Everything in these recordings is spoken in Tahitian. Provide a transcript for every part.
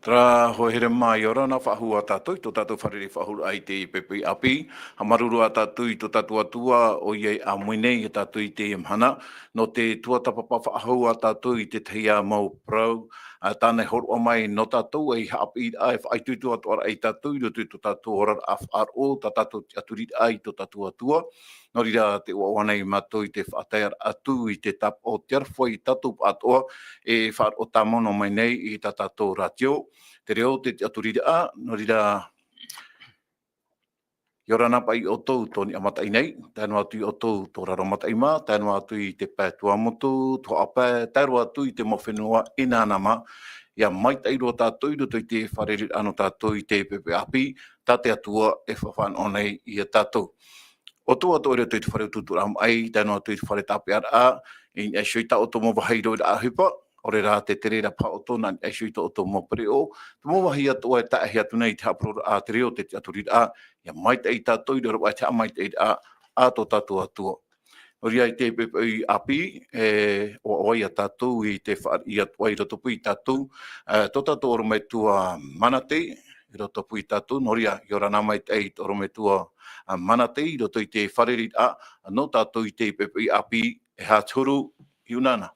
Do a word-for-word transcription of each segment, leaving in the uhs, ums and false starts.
Terā, hoa here mā, ʻia ora na faʻahou ā tātou i tō tātou fārerei faʻahou i te poʻipoʻi ʻāpī. Haʻamāuruuru ā tātou i tō tātou Atua, ʻoia i ʻāmui nei ia tātou i teie mahana, nō te tuatāpapa faʻahou ā tātou i te tahi ā mau parau, ā, tāna i hōroʻa mai nō tātou, ei haʻapiʻiraʻa e faʻaitoito atoʻa ra ia tātou, i roto i tō tātou oraraʻa faʻaroʻo, tā tātou tiʻaturiraʻa i tō tātou Atua. Nō reira, tē ʻoaʻoa nei mātou i te faʻataeraʻa atu i te tāpaʻo o te aroha ia tātou pāʻatoʻa, e faʻaroʻo tāmau noa mai nei i tā tātou rātio, te reo, te tiʻaturiraʻa, nō reira, ʻia ora na paʻi ʻoutou tō niʻa mataʻi nei, tae noa atu ia ʻoutou tō raro mataʻi mā, tae noa atu i te pae tuamotu, tuhaʻa pae, tae roa atu i te mau fenua ʻinanā mā, ʻia maitaʻi roa tātou i roto i te fārereiraʻa nō tātou i te poʻipoʻi ʻāpī, tā te Atua e faʻafānaʻo nei ia tātou. ʻOutou atoʻa i roto i te fare utuuturaʻa maʻi, tae noa atu i te fare tāpeʻaraʻa, i niʻa iho i tā ʻoutou mau vāhi roiraʻa ʻohipa, ʻaore rā te tere ra paha ʻoutou nā niʻa iho i tō ʻoutou mau pereʻoʻo, te mau vāhi atoʻa e taʻahi atu nei i te haʻapurororaʻa, te reo, te tiʻaturiraʻa, ʻia maitaʻi tātou i roto i te haʻamaitaʻiraʻa a tō tātou Atua. Nō reira i te poʻipoʻi ʻāpī, e, ʻoaʻoa ia tātou i te fāriʻi atoʻa i roto pū ia tātou, e, tō tātou ʻorometua Manate, i roto pū ia tātou, nō reira, ʻia ora na maitaʻi tō ʻorometua, a, Manate, i roto i te fārereiraʻa nō tātou i te poʻipoʻi ʻāpī, e aha te huru, hiʻo na.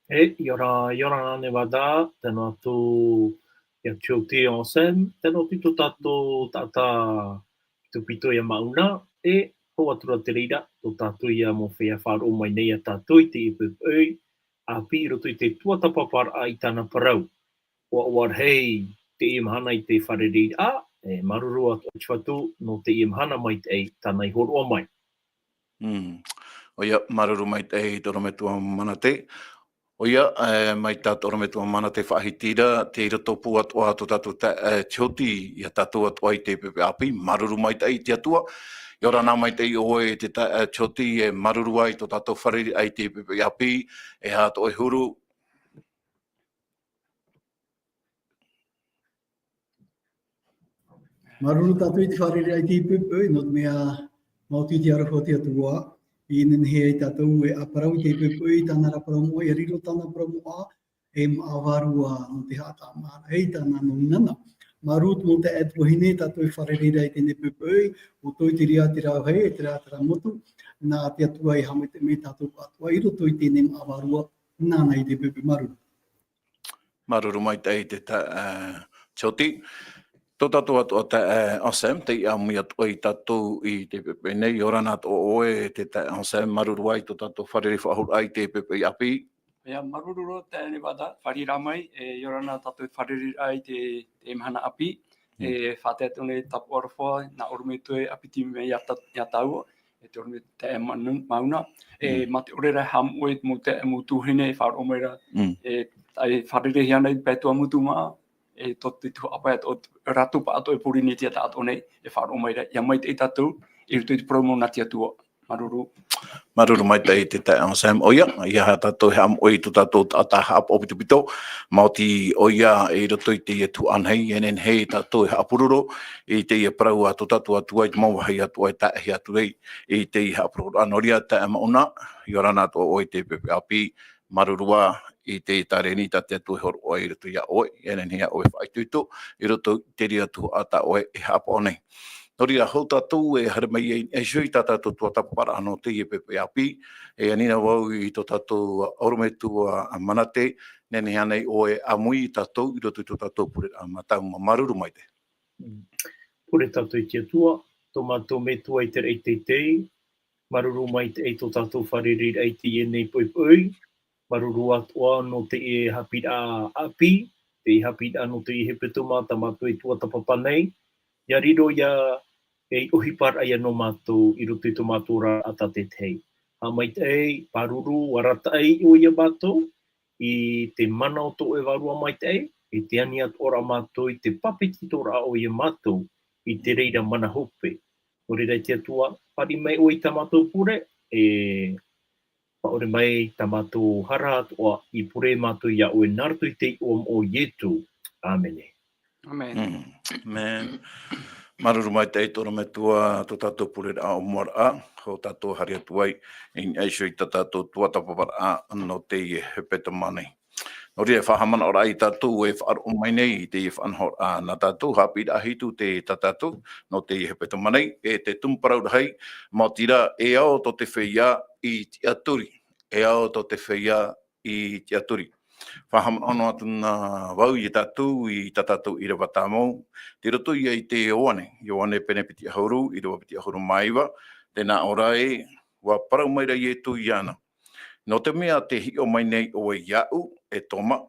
E, ʻia ora, ʻia ora na Nevada, tae noa atu ia Jyoti Anselme, tae noa atu i tō tātou taʻata pitopito ia Mauna, e, hau atu ra te reira, tō tātou ia mau feiā faʻaroʻo mai nei ia tātou i te poʻipoʻi ʻāpī i roto i te tuatāpaparaʻa i tāna parau. ʻOaʻoa rahi teie mahana i te fārereiraʻa, e, māuruuru atoʻa te Fatu nō teie mahana maitaʻi tāna i hōroʻa mai. Mm. ʻOia, māuruuru maitaʻi tō ʻorometua Manate. ʻOia, e, mai tā tō ʻorometua Manate faʻahiti ra, tei roto pū atoʻa tō tātou taeaʻe, e, Jyoti ia tātou atoʻa i te poʻipoʻi ʻāpī, māuruuru maitaʻi i te Atua. ʻIa ora na maitaʻi ʻoe te taeaʻe, e, Jyoti, e, māuruuru ā i tō tātou fārereiraʻa i te poʻipoʻi ʻāpī, e aha tō ʻoe huru. Māuruuru tātou i te fārereiraʻa i te poʻipoʻi, nō te mea, maoti te aroha o te Atua, i nehenehe ai tātou e ʻāparau i te poʻipoʻi, tāna ra parau moʻa, ʻia riro tāna parau moʻa, e maʻa vārua nō te haʻatāmāraʻa, e tāna nō nana. Māuruuru te mau taeaʻe tuahine, tātou e fārereiraʻa i teie poʻipoʻi, ʻoutou i te reira te rauhai, e te reira terā motu, nā te Atua e haʻamaitaʻi mai ia tātou pāʻatoʻa i roto i teie maʻa vārua, nāna i te poʻipoʻi. Māuruuru. Māuruuru maitaʻi te ta-, e, Jyoti. Tō tātou atoʻa taeaʻe, e, Anselme, tei ʻāmui atoʻa ia tātou i te poʻipoʻi nei, ʻia ora na atoʻa ʻoe te taeaʻe Anselme, māuruuru ā i tō tātou fārerei faʻahou i te poʻipoʻi ʻāpī. ʻIa, māuruuru ā taeaʻe Nevada, fāriʻi mai, e, ʻia ora na tātou fārereiraʻa i te, te mahana ʻāpī, Mm. e, faʻatae atu nei tāpaʻo aroha, nā ʻorometua e ʻāpiti mai ia ta-, ia tāua, e te ʻorometua taeaʻe Manu-, Mauna, e, Mm. mā te ʻore ra e haʻamoʻe i te mau taeaʻe mau tuahine e faʻaroʻo mai ra, Mm. e, e fārereihia nei pae tuamotu mā, e tō te tuhaʻa pae atoʻa, rātou pāʻatoʻa e Pōrīnetia tāʻatoʻa nei, e faʻaroʻo mai ra, ʻia maitaʻi tātou, i roto i te parau mau nā te Atua. Māuruuru. Māuruuru maitaʻi te taeaʻe Anselme. ʻOia, ʻeiaha tātou e haʻamoʻe i tō tātou taʻata haʻapaʻo pitopito, maoti ʻoia i roto i teie tuhaʻa nei, e nehenehe tātou e haʻapuroro i teie parau a tō tātou Atua i te mau vāhi atoʻa e taʻahi atu ai i teie haʻapurororaʻa. Nō reira, taeaʻe Mauna, ʻia ora na atoʻa ʻoe i te poʻipoʻi ʻāpī, māuruuru ā i te tāreni tā te Atua e hōroʻa i roto ia ʻoe, e nehenehe ia ʻoe e faʻaitoito i roto i te reira tuhaʻa tā ʻoe e haʻapaʻo nei. Nō reira, hou tātou e haere mai ai, e hiʻo i tā tātou tuatāpaparaʻa nō teie poʻipoʻi ʻāpī, e ani na vau i tō tātou ʻorometua Manate, nehenehe ānei ʻoe e ʻāmui ia tātou i roto i tō tātou pureraʻa mātāmua, māuruuru maitaʻi. Mm. Pure tātou i te Atua, tō mātou Metua i te raʻi teitei, māuruuru maitaʻi tō tātou fārereiraʻa i teie nei poʻipoʻi, māuruuru atoʻa nō teie haʻapiʻiraʻa ʻāpī, teie haʻapiʻiraʻa nō teie hepetoma tā mātou e tuatāpapa nei, ʻia riro ia ei ʻohiparaʻa ia nō mātou i roto i tō mātou oraraʻa tātaʻitahi. Haʻamaitaʻi, pāruru, arataʻi ʻoe ia mātou, i te mana o tō ʻoe Vārua Maitaʻi, i te ani atoʻa ra mātou, i te pāpetitoraʻa ʻoe ia mātou, i te reira mana hope. Nō reira e te Atua, fāriʻi mai ʻoe i tā mātou pure, e faʻaʻore mai tā mātou hara atoʻa, i pure mātou ia ʻoe nā roto i te iʻoa moʻa o Ietu. ʻĀmene. ʻĀmene. Mm. ʻĀmene. Māuruuru maitaʻi tō ʻorometua, tō tātou pureraʻa ʻōmuaraʻa, hou tātou e haere atu ai, i niʻa iho i tā tātou tuatāpaparaʻa nō teie hepetoma nei. Nō reira, e faʻahaʻamanaʻo rā tātou e faʻaroʻo mai nei i teie faʻanahoraʻa nā tātou, haʻapiʻiraʻa hitu te tā tātou, nō teie hepetoma nei, e te tumu parau rahi, maoti rā, e ao tō te feiā i tiʻaturi, e ao tō te feiā i tiʻaturi. Faʻahaʻamanaʻo atu na vau ia tātou, i tā tātou ʻīrava tāmau, tei roto ia i te Ioane, Ioane pene piti ʻahuru, ʻīrava piti ʻahuru mā iva, tē nā ʻō ra ē, ʻua parau mai ra Ietu iāna. Nō te mea tē hiʻo mai nei ʻoe iāʻu, e Toma,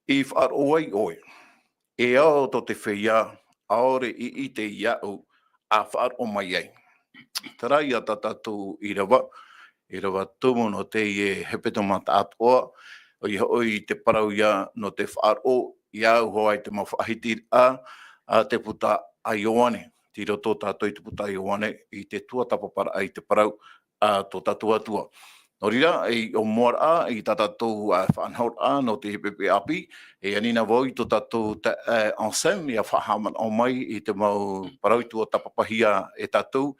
i faʻaroʻo ai ʻoe. E ao tō te feiā, ʻaore i ʻite iāʻu, ʻa faʻaroʻo mai ai. Terā ia tā tātou ʻīrava, ʻīrava tumu nō teie hepetoma tāʻatoʻa, ʻoia hoʻi te parau ia nō te faʻaroʻo, iāʻu hoʻi te mau faʻahitiraʻa, a te puta a Ioane. Tei roto tātou i te puta a Ioane, i te tuatāpaparaʻa i te parau, a tō tātou Atua. Nō reira, i ʻōmuaraʻa, i tā tātou, a, faʻanahoraʻa nō te pepe ʻāpī, e ani na vau i tō tātou ta-, e, Anselme, ʻia faʻahaʻamanaʻo mai i te mau parau i tuatāpapahia e tātou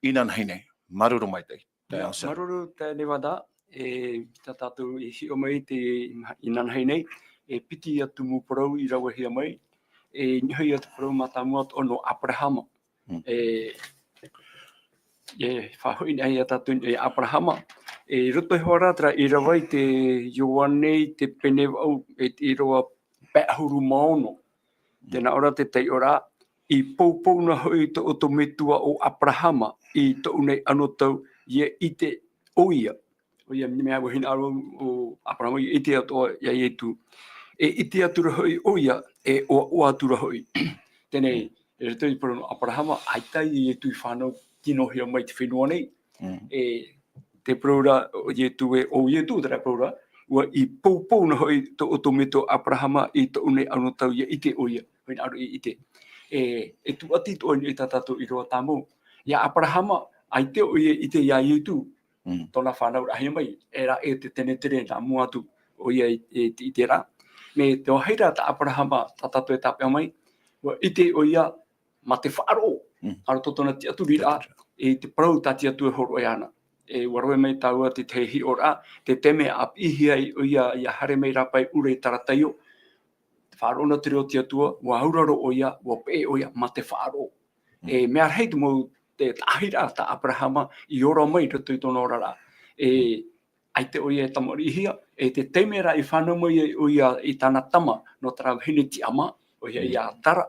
inanahi nei. Māuruuru maitaʻi, taeaʻe Anselme. Māuruuru, taeaʻe Nevada, e, tā tātou i hiʻo mai te inanahi nei, e piti atu mau parau i ravehia mai, e niʻa ia te parau mātāmua atoʻa nō Aperahama. Mm. E, e faʻahoʻi nei ia tātou i Aperahama. E roto iho ā terā ʻīrava i te Ioane i te pene vaʻu, e te ʻīrava pae ʻahuru mā ono. Mm. Tē nā ʻō ra te taiʻoraʻa, i poupou na hoʻi tō ʻoutou metua ʻo Aperahama i tōʻu nei anotau ʻia ʻite ʻoia. ʻOia, mea, mea vahine aro o Aperahama i ʻite atoʻa ia Ietu. E ʻite atu ra hoʻi ʻoia, e ʻoaʻoa atu ra hoʻi. Teie, e roto i te parau nō Aperahama, ʻaita ia Ietu i fānau tinohia mai te fenua nei. Mm. E te parau ra, ʻo Ietu e, ʻo Ietu terā parau ra, ʻua i poupou na hoʻi tō ʻoutou metua Aperahama i tōʻu nei anotau ʻia ʻite ʻoia. Hinaʻaro i ʻite. E, e tūʻati atoʻa i tā tātou ʻīrava tāmau. Ia Aperahama, ʻaita ʻoia i ʻite ia Ietu, Mm. tōna fānauraʻahia mai, e rā e te tenetere nā mua atu ʻoia e, e te, i terā. Mai te vāhi ra tā Aperahama, tā tātou e tāpeʻa mai, ʻua ʻite ʻoia mā te faʻaroʻo, Mm. a roto tōna tiʻaturiraʻa, Tiʻaturi. i te parau tā te Atua e hōroʻa iāna. E ʻua rave mai tāua te tahi hiʻoraʻa, te taime ʻa piʻihia ai ʻoia, ʻia haere mai rā pae ʻura i Tarataio, faʻaroʻo na te reo o te Atua, ʻua auraro ʻoia, ʻua peʻe ʻoia, mā te faʻaroʻo. Mm. E mea rahi te mau te taʻahiraʻa tā Aperahama i ora mai i roto i tōna oraraʻa. E, Mm. ʻaita ʻoia e tamariʻihia, e te taime rā i fānau mai ai ʻoia i tāna tama, nō terā vahine tiʻamā, ʻoia Mm. ia Tara.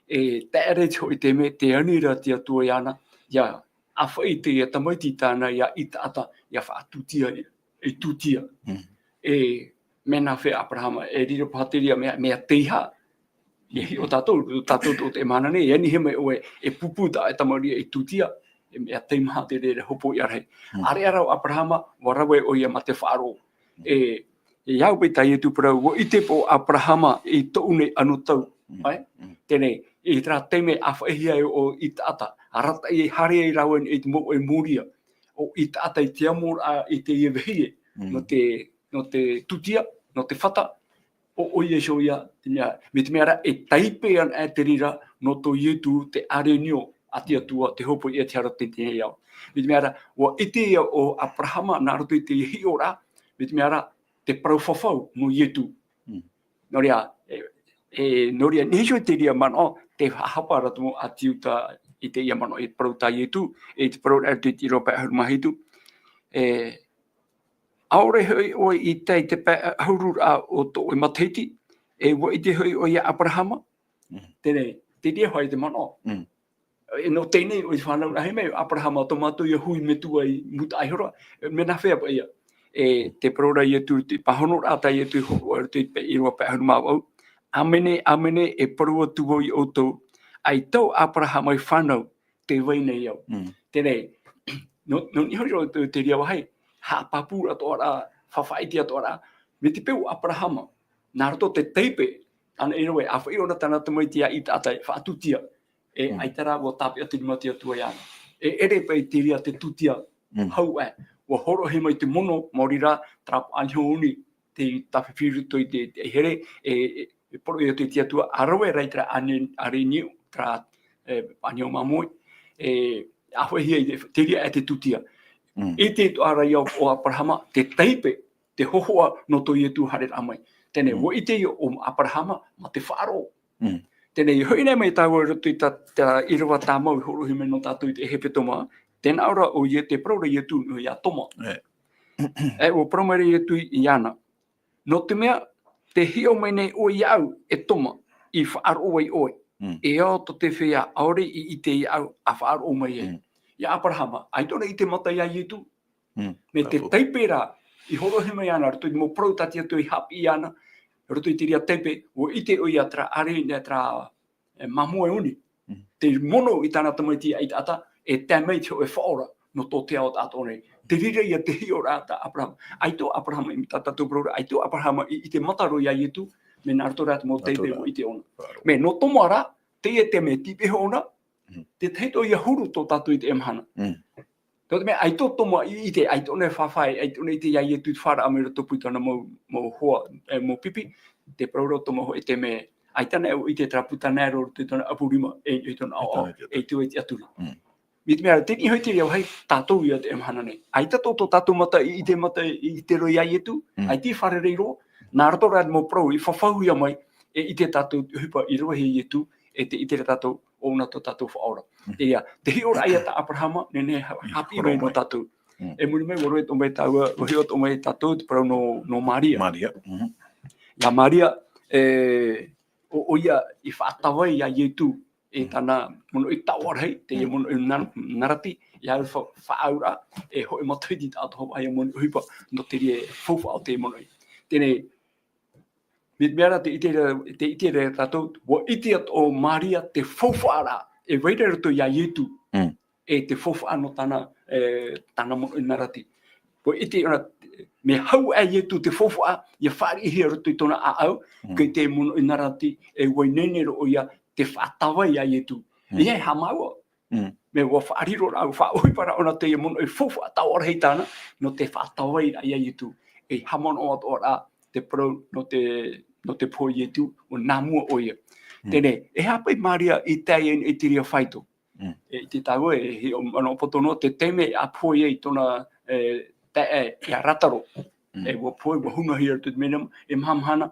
E taʻa ra i te hoʻi taime, tē ani ra te Atua iāna, ʻia ʻāfaʻi i teie tamaiti tāna ia ʻĪtaʻata, ʻia faʻatūtia, i tūtia. Mm. E, mea nāfea Aperahama, e riro paha te reira mea, mea teiaha. E hiʻo tātou, tātou tō te mahana nei, e anihia mai ʻoe, e pūpū tā e tamariʻi i tūtia, e mea teiaha te reira hopoiʻa rahi. Mm. ʻĀreʻa rā ʻo Aperahama, ʻua rave ʻoia mā te faʻaroʻo. Mm. E, e au paʻi tā Ietu parau, ʻua ʻite paʻi ʻo Aperahama i tōʻu nei anotau. Mm. Āe? Mm. Teie, i terā taime ʻāfaʻihia ai ʻo ʻĪtaʻata, arataʻi e haere ai rāua i te mouʻa i Moria, ʻo ʻĪtaʻata i te amoraʻa i teie vahine, Mm. nō te, nō te tūtia, nō te fata, ʻo, ʻoia iho ia, te mea, mai te mea rā, e taipe ana te reira, nō tō Ietu te ʻārenio a te Atua, te hopoiʻa e te hara teitei nei ao. Mai te mea rā, ʻua ʻite ia ʻo Aperahama, nā roto i te hiʻoraʻa, mai te mea rā, te parau fafau nō Ietu. Mm. Nō reira, e, e, nō reira, nehenehe iho te reira manaʻo, tē haʻahapa ra te mau ʻāti Iuta i teie manaʻo, i te parau tā Ietu, i te parau ra te tiro pae ʻahuru mā hitu. E, ʻaore hoʻi ʻoe i tae i te pae ʻahuru ra o tō ʻoe matahiti, e ʻua ʻite hoʻi ʻoe ia Aperahama. Mm. Teie, te reira hoʻi te manaʻo. Mm. E, nō teie nei, ʻo te fānauraʻahia mai, Aperahama, tō mātou ia hui metua i mutaʻa iho ra, e, mea nāfea paʻi ia. E, te parau ra Ietu, te pāhonoraʻa tā Ietu i hōroʻa i roto i te pae, ʻīrava pae ʻahuru mā vaʻu. ʻĀmene, ʻāmene, e parau atu vau ia ʻoutou, ʻaita ʻo Aperahama i fānau, tē vai nei au. Mm. Teie, nō, nō niʻa iho te, te reira vāhi, haʻapāpū atoʻa ra, faʻaʻite atoʻa ra, mai te peu ʻo Aperahama, nā roto te taipe, ana e rave, ʻāfaʻi ʻōna tāna tamaiti ia ʻĪtaʻata, faʻatūtia, e, Mm. ʻaita rā ʻua tāpeʻa te rima o te Atua iāna. E ʻere paʻi te reira te tūtia, Mm. hau ē, ʻua hōroʻahia mai te mono, maori rā, terā paʻaniho oni, tei tāfifi i roto i te, te here, e, e, e poroʻi atu e te Atua, ʻa rave ra i terā ʻāne-, ʻārenio, terā, e, paʻaniho māmoe, e, ʻāfaʻihia i te, te reira e te tūtia. Mm. ʻIte atoʻa ra ia ʻo Aperahama, te taipe, te hōhoʻa nō tō Ietu haereraʻa mai. Teie nei, Mm. ʻua ʻite ʻo Aperahama mā te faʻaroʻo. Mm. Teie nei, hoʻi nei mai tāua i roto i tā, tā ʻīrava tāmau i hōroʻahia mai nō tātou i te ʻEpeto mā, tē nā ʻō ra ʻo Ie-, te parau ra Ietu nō ia Toma. E. E, ʻua parau mai ra Ietu iāna. Nō te mea, tē hiʻo mai nei ʻoe iāʻu, e Toma, i faʻaroʻo ai ʻoe. Mm. E ao tō te feiā ʻaore i ʻite iāʻu a faʻaroʻo mai ai. Mm. Ia Aperahama, ʻaita ʻōna i ʻite mata ia Ietu. Mm. Mai te Tātou. taipe ra, i hōroʻahia mai ana, roto i te mau parau tā te Atua i haʻapiʻi ana, roto i te reira taipe, ʻua ʻite ʻoia terā ʻāreʻa, terā, e, māmoe oni. Mm. Te mono i tāna tamaiti ʻaitaʻata, e tae mai te hōʻē faʻaora, nō tō te ao taʻatoʻa nei. Te reira ia te hiʻoraʻa tā Aperahama. ʻAita ʻo Aperahama, i tā tātou parau ra, ʻaita ʻo Aperahama i, i ʻite mata roa ia Ietu, mai nā roto rā te mau taipe Nā roto rā. ʻua ʻite ʻōna. Faʻaroʻo. Mai nō Toma rā, teie te mea tīpeʻa ʻōna, Mm. te tahi atoʻa ia huru tō tātou i teie mahana. Mm. Tō te mea, ʻaita ʻo Toma i, i ʻite, ʻaita ʻōna e fāfā, ʻaita ʻōna i ʻite ia Ietu i te fāraʻa mai roto pū i tōna mau, mau hoa, e, mau pipi, te parau ra ʻo Toma hoʻi te mea, ʻaita ʻōna e ʻite terā pū tāna e roto i tōna ʻapu rima, e, i tōna ʻaoʻao, ʻAita ʻōna e ʻite. e ʻite ʻoe i te ʻaturi. Mm. Mai te mea, teie hoʻi te reira vāhi tātou ia teie mahana nei. ʻAita tō, tō tātou mata i, i ʻite mata, i ʻite roa ia Ietu, Mm. ʻaita i fārerei roa, nā roto rā mau parau i fafauhia mai, e ʻite tātou te ʻohipa i ravehia e Ietu, e tē ʻite ra tātou ʻo ʻōna tō tātou faʻaora. Mm. Teie, te hiʻoraʻa ia tā Aperahama, nehenehe ha-, Mm, haʻapiʻi mai hōroʻa nō mai. tātou. Mm. E muri mai, ʻua roaʻa atoʻa mai tāua, ʻua hiʻo atoʻa mai tātou te parau nō, nō Maria. Maria, mhm. Ia Maria, e, ʻo, ʻoia i faʻatavae ia Ietu, e Mm. tāna monoʻi taoʻa rahi, teie Mm. monoʻi na-, narati, ia fa-, faʻaauraʻa, e hōʻē matahiti taʻatoʻa ia monoʻi ʻohipa, nō te reira faufaʻa o te monoʻi. Teie nei, mai te mea ra tē ʻite ra, tē ʻite ra tātou, ʻua ʻite atoʻa ʻo Maria te faufaʻa ra, e vai ra i roto ia Ietu, Mm. e te faufaʻa nō tāna, e, tāna monoʻi narati. ʻUa ʻite ʻōna, mea hau aʻe Ietu te faufaʻa, ia fāriʻihia i roto i tōna ʻāʻau, Mm. kei te monoʻi narati, e ʻua ineine roa ʻoia te faʻatavae ia Ietu. Mm. E haʻamāuʻa. Mm. Mea ʻua faʻariro ra, ʻua faʻaʻohipa ra ʻōna teie monoʻi faufaʻa taoʻa rahi tāna, nō te faʻatavaeraʻa ia Ietu. E haʻamanaʻo atoʻa ra te parau nō te, nō te pohe o Ietu, ʻua nā mua ʻoia. Mm. Teie nei, e aha paʻi Maria i tae ai i te reira faito? Mm. E, i te tāua, e, hiʻo manaʻo poto noa, te taime a pohe ai i tōna, e, taeaʻe, ia Lātaro. Mm. E, ʻua pohe, ʻua hunahia i roto i te mea nei, e maha mahana,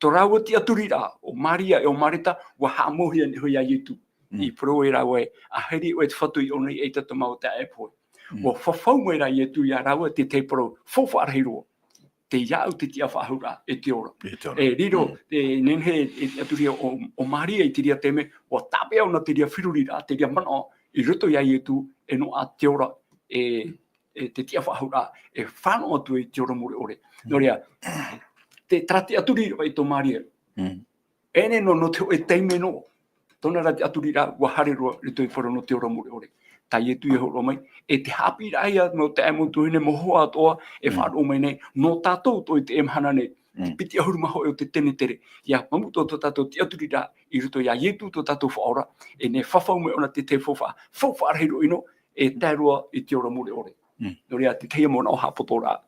tō rāua tiʻaturiraʻa, ʻo Maria e ʻo Mareta, ʻua haʻamauhia nei hoʻi ia Ietu. Mm. I parau ai rāua ē, a haere ʻoe te Fatu i ʻō nei, eʻita tō māua taeaʻe e pohe. Mm. ʻUa fafau mai rā Ietu ia rāua te tahi parau, faufaʻa rahi roa. Tei iāʻu te tiʻafaʻahouraʻa, e te ora. E te ora. E riro, Mm. e nehenehe, e, e tiʻaturiraʻa ʻo, ʻo Maria i te reira taime, ʻua tāpeʻa ʻōna te reira feruriraʻa, te reira manaʻo, i roto ia Ietu, e noaʻa te ora, e, e te tiʻafaʻahouraʻa, e fānaʻo atu i te ora mure ʻore. Mm. Nō reira, te, terā tiʻaturiraʻa i tō Maria. Mm. E nehenehe nō, nō te hōʻē taime noa, tōna rā tiʻaturiraʻa, ʻua haere roa i roto i te parau nō te ora mure ʻore. Tā Ietu e hōroʻa mai, e te haʻapiʻiraʻa ia, mau taeaʻe, mau tuahine, mau hoa atoʻa, e Mm. faʻaroʻo mai nei, nō tātou atoʻa i teie mahana nei, te Mm. piti ʻahuru mā hōʻē o te tenetere. Ia, mamu tō, tō tātou tiʻaturiraʻa, i roto ia Ietu tō tātou faʻaora, e nehenehe e fafau mai ʻōna te tahi faufaʻa, faufaʻa rahi roa ʻino, e tae roa i te ora mure ʻore. Mm. Nō reira, te tahi mau manaʻo haʻapotoraʻa.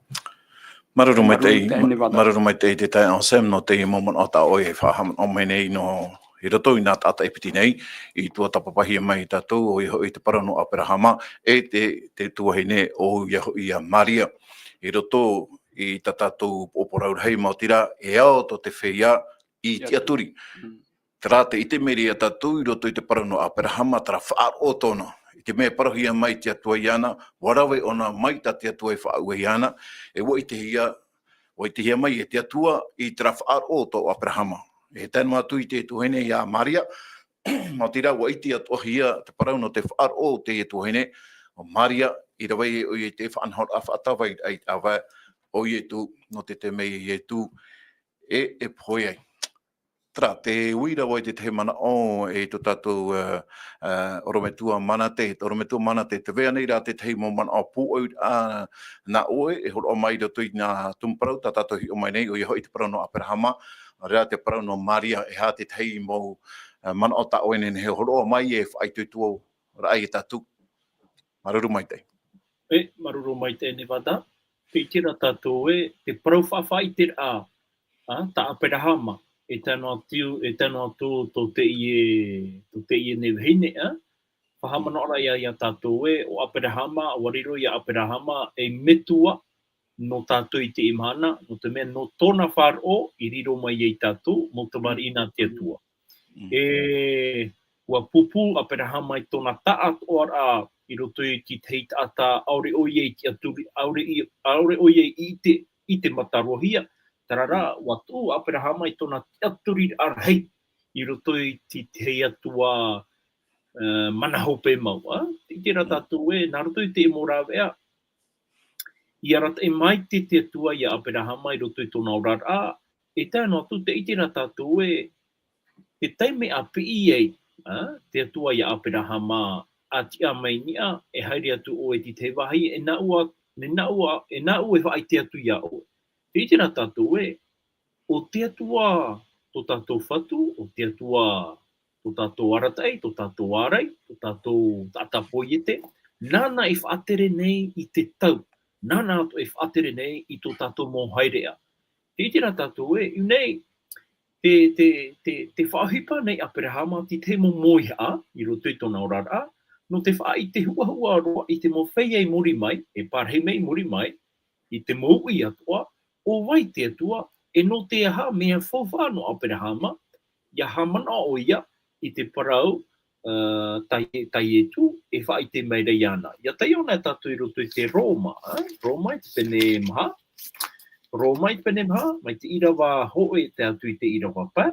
Māuruuru maitaʻi, Māuruuru maitaʻi, Nevada. Māuruuru maitaʻi te taeaʻe Sam nō teie mau manaʻo tā ʻoe e faʻahaʻamanaʻo mai nei nō i roto i nā taʻata e piti nei, i tuatāpapahia mai tātou, ʻoia hoʻi te parau nō Aperahama, e te, te tuahine ʻoia hoʻi ia Maria. I roto i tā tātou poroʻi parau rahi, maoti rā, e ao tō te feiā i Ia. tiʻaturi. Mm. Terā tē ʻite mai ra tātou i roto i te parau nō Aperahama, terā faʻaroʻo tōna. I te mea e parauhia mai te Atua iāna, ʻua rave ʻōna mai tā te Atua i faʻaue iāna, e ʻua ʻitehia, ʻua ʻitehia mai e te Atua i terā faʻaroʻo tō Aperahama. E tae noa atu i te tuahine ia Maria, maoti rā ʻua ʻite atoʻahia te parau nō te faʻaroʻo o teie tuahine, ʻo Maria, i rave ai ʻoia i te faʻanahoraʻa faʻatavaeraʻa i te ʻāvae o Ietu, nō te taime ia Ietu e, e pohe ai. Terā, tē ui ra vau i te tahi manaʻo e tō tātou, ā, ā, ʻorometua Manate, ʻorometua Manate, tē vai nei rā te tahi mau manaʻo pūʻouraʻa nā ʻoe, e hōroʻa mai i roto i nā tumu parau, tā tātou e hiʻo mai nei, ʻoia hoʻi te parau nō Aperahama, nō reira te parau nō Maria, e aha te tahi mau, ā, manaʻo tā ʻoe e nehenehe e hōroʻa mai e faʻaitoitoraʻa ia tātou. Māuruuru maitaʻi. E, māuruuru maitaʻi Nevada. Tē ʻite ra tātou ē, te parau faʻaʻiteraʻa, ā, tā Aperahama, e tae noa atu, e tae noa atu tō teie, tō teie nei vahine, ā? Faʻahaʻamanaʻo ra ia, ia tātou ē, ʻo Aperahama, ʻua riro ia Aperahama ei metua, nō tātou i teie mahana, nō te mea nō tōna faʻaroʻo i riro mai ai tātou, mau tamariʻi nā te Atua. Mm. E, ʻua pūpū ʻĀperahama i tōna taʻatoʻaraʻa i roto i te tahi taʻata ʻaore ʻoia i tiʻaturi, ʻaore i, ʻaore ʻoia i ʻite, i te matarohia. Terā rā, ʻua tuʻu ʻĀperahama i tōna tiʻaturiraʻa rahi i roto i te, te Atua, e, mana hope mau, ā? Tē ʻite ra tātou ē, nā roto i te mau rāveʻa, i arataʻi mai te, te Atua iā ʻĀperahama i roto i tōna oraraʻa, e tae noa atu tē ʻite ra tātou ē, te taime a piʻi ai, ā, te Atua iā ʻĀperahama, a tiʻa mai niʻa, e haere atu ʻoe i te tahi vāhi, e nāʻu a, e nāʻu a, e nāʻu e faʻaʻite atu iā ʻoe. Tē ʻite ra tātou ē, ʻo te Atua tō tātou Fatu, ʻo te Atua tō tātou arataʻi, tō tātou ārai, tō tātou taʻata poiete, nāna e faʻatere nei i te tau, nāna atoʻa e faʻatere nei i tō tātou mau haereʻa. Tē ʻite ra tātou ē, ʻu nei, te, te, te, te faʻaʻohipa nei ʻĀperahama, te tahi mau mōihaʻa, i roto i tōna oraraʻa, nō te faʻaʻite huʻahuʻa roa i te mau feiā i muri mai, e pārahi mai i muri mai, i te mau uʻi atoʻa, ʻo vai te Atua, e nō te aha mea faufaʻa nō ʻĀperahama, ʻia haʻamanaʻo ʻoia i te parau, ā, tā, tā Ietu, e faʻaʻite mai ra iāna. ʻIa taiʻo na tātou i roto i te Roma, ā? Roma i te pene maha. Roma i te pene maha, mai te ʻīrava hōʻē tae atu i te ʻīrava pae.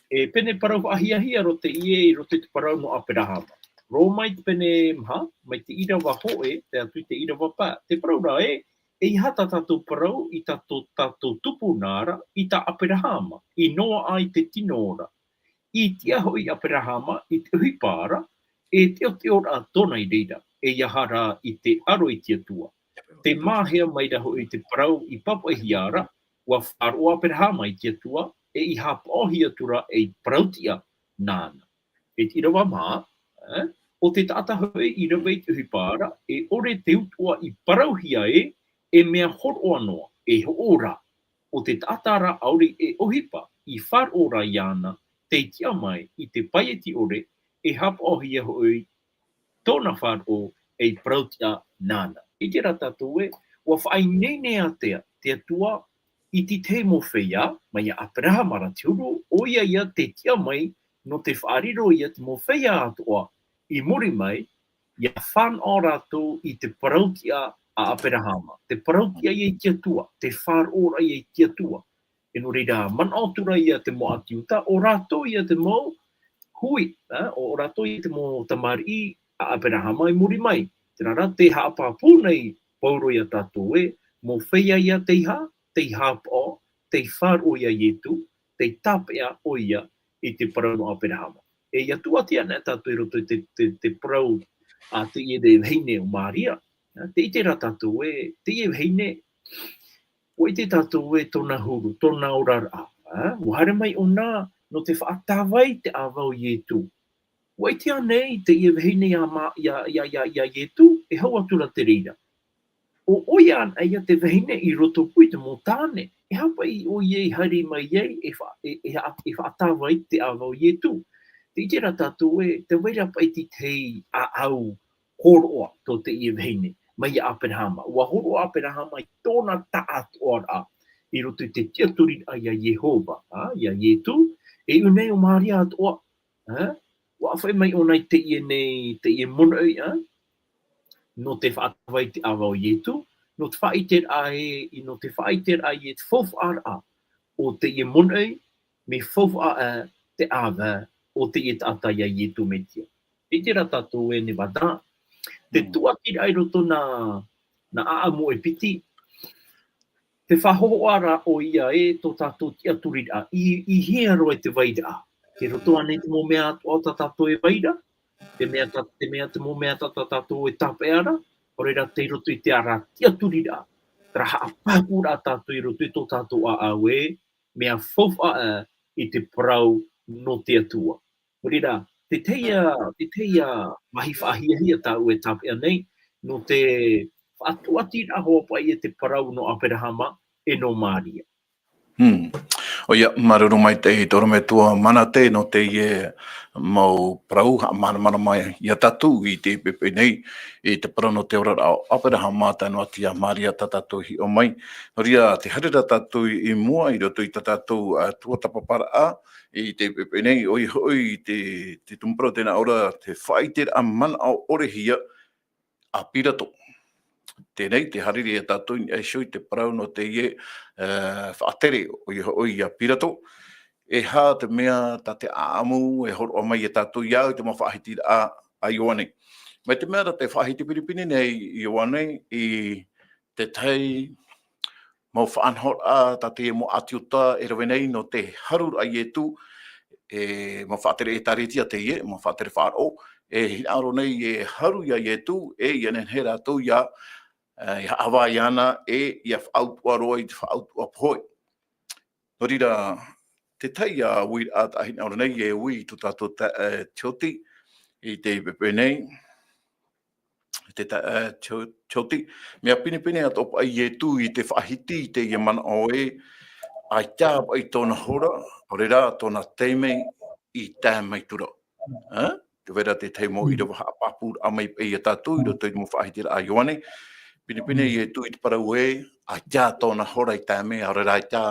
E pene parau faʻahiahia roa teie i roto i te parau nō ʻĀperahama. Roma i te pene maha, mai te ʻīrava hōʻē tae atu i te ʻīrava pae. Te parau ra ē, ʻeiaha tā tātou parau i tā tō, tātou tupuna ra, i tā ʻĀperahama, i Noa i te tino ra. I tiʻa hoʻi ʻĀperahama i te ʻohipa ra, e teʻoteʻo ra tōna i reira, ʻeiaha rā i te aro i te Atua. Tē māhea mai ra hoʻi te parau i pāpaʻihia ra, ʻua faʻaroʻo ʻĀperahama i te Atua, e i haʻapaʻohia atu ra ei parau-tiʻa nāna. E te ʻīrava maha, ē, ʻo te taʻata hoʻi i rave i te ʻohipa ra, e ʻore te utuʻa i parauhia ē, e mea hōroʻa noa, e hoʻo ra. ʻO te taʻata rā ʻaore e ʻohipa, i faʻaroʻo ra iāna, tei tiʻa mai i te paieti ʻore, e haʻapaʻohia hoʻi tōna faʻaroʻo ei parau-tiʻa nāna. ʻIte ra tātou ē, ʻua faʻaineine ātea te Atua i te tahi mau feiā, mai iā ʻĀperahama ra te huru, ʻoia ia tei tiʻa mai nō te faʻariro ia te mau feiā atoʻa i muri mai, ʻia fānaʻo rātou i te parau-tiʻa a ʻĀperahama, te parau-tiʻa ia i te Atua, te faʻaroʻoraʻa ia i te Atua. E nō reira, manaʻo atu ra ia te mau ʻāti Iuta, ʻo rātou ia te mau hui, ā, ʻo, ʻo rātou ia te mau tamariʻi a ʻĀperahama i muri mai. Terā rā, tē haʻapāpū nei Paulo iā tātou ē, mau feiā ia tei hā, tei haʻapaʻo, tei faʻaroʻo iā Ietu, tei tāpeʻa ʻoia i te parau nō ʻĀperahama. E ʻia tuʻati ana tātou i roto i te, te, te parau a teie vahine ʻo Māria. Ā, tē ʻite ra tātou ē, teie vahine, ʻua ʻite tātou ē tōna huru, tōna oraraʻa, ā, ʻua haere mai ʻōna nō te faʻatāvai te ʻāvae o Ietu. ʻUa ʻite ānei teie vahine iā Ma-, iā, iā, iā, iā Ietu, e hau atu ra te reira. ʻO ʻoia anaʻe ia te vahine i rotopū i te mau tāne, e aha paʻi ʻoia i haere mai ai, e fa-, e, e ha-, e faʻatāvai te ʻāvae o Ietu. Tē ʻite ra tātou ē, tē vai ra paʻi te tahi ʻāʻau hōroʻa tō teie vahine, mai iā ʻĀperahama. ʻUa hōroʻa ʻĀperahama i tōna taʻatoʻaraʻa, i roto i te tiʻaturiraʻa iā Iehova, ā, iā Ietu, e ʻu nei ʻo Māria atoʻa, ā, ʻua ʻāfaʻi mai ʻōna i teie nei, teie monoʻi, ā, nō te faʻatāvai te ʻāvae o Ietu, nō te faʻaʻiteraʻa ē, i nō te faʻaʻiteraʻa i te faufaʻaraʻa o teie monoʻi, mea faufaʻa ʻā te ʻāvae o teie taʻata iā Ietu Metia. ʻIte ra tātou ē, Nevada, te Mm. tuʻatiraʻa i roto nā, nā ʻāʻamu e piti, te faʻahōhoʻa ra ʻoia ē tō tātou tiʻaturiraʻa, i, i hea roa te vairaʻa. Tei roto ānei te mau mea atoʻa tā tātou e vai ra, te mea tā, te mea, te mau mea tā, tā tātou e tāpeʻa ra, ʻaore rā tei roto i te ara tiʻaturiraʻa. Terā haʻapāpūraʻa tātou i roto i tō tātou ʻāʻau ē, mea faufaʻa ʻā i te parau nō te Atua. Nō reira, te tahi ā, te tahi ā mahi faʻahiahia tāʻu e tāpeʻa nei, nō te faʻatuatiraʻa hoʻi paʻi e te parau nō ʻĀperahama e nō Māria. Hmm. ʻOia, māuruuru maitaʻi i te ʻorometua Manate nō teie mau parau, haʻamāramarama mai ia tātou i teie poʻipoʻi nei, i te parau nō te oraraʻa o Aperahama, tae noa atu ia Maria tā tātou i hiʻo mai. Nō reira, tē haere ra tātou i mua i roto i tā tātou, ā, tuatāpaparaʻa, i teie poʻipoʻi nei, ʻoia hoʻi te, te tumu parau tē nā ʻō ra, te faʻaʻiteraʻa manaʻo ʻore hia, a Pirato. Teie nei, tē haere ra ia tātou i niʻa iho i te parau nō teie, ā, faʻatere, ʻoia hoʻi ia Pirato. E aha te mea tā te ʻāʻamu e hōroʻa mai ia tātou i au i te mau faʻahitiraʻa a Ioane. Mai te mea rā tē faʻahiti pinepine nei Ioane i te tahi mau faʻanahoraʻa tā teie mau ʻĀti Iuta e rave nei nō te haruraʻa a Ietu, e, mau faʻatere ʻĒtārētia teie, mau faʻatere faʻaroʻo, e hinaʻaro nei e haru ia Ietu, e ʻia nehenehe rātou ʻia, e, ʻia haʻavā iāna, e ʻia faʻautuʻa roa i te faʻautuʻa pohe. Nō reira, te tahi ā uiraʻa tā hinaʻaro nei e ui i tō tātou ta-, e, tioti, i teie poʻipoʻi nei, te ta-, e, tio-, tioti. Mea pinepine atoʻa paʻi Ietu i te faʻahiti i teie manaʻo ē, ʻaita paʻi tōna hora, ʻaore rā tōna taime i tae mai atu ra. Ā? Tē vai ra te tahi mau ʻīrava haʻapāpūraʻa mai paʻi ia tātou, i roto i te mau faʻahitiraʻa a Ioane. Pinepine Ietu i te parau ē, ʻaita tōna hora i tae mai, ʻaore rā ʻaita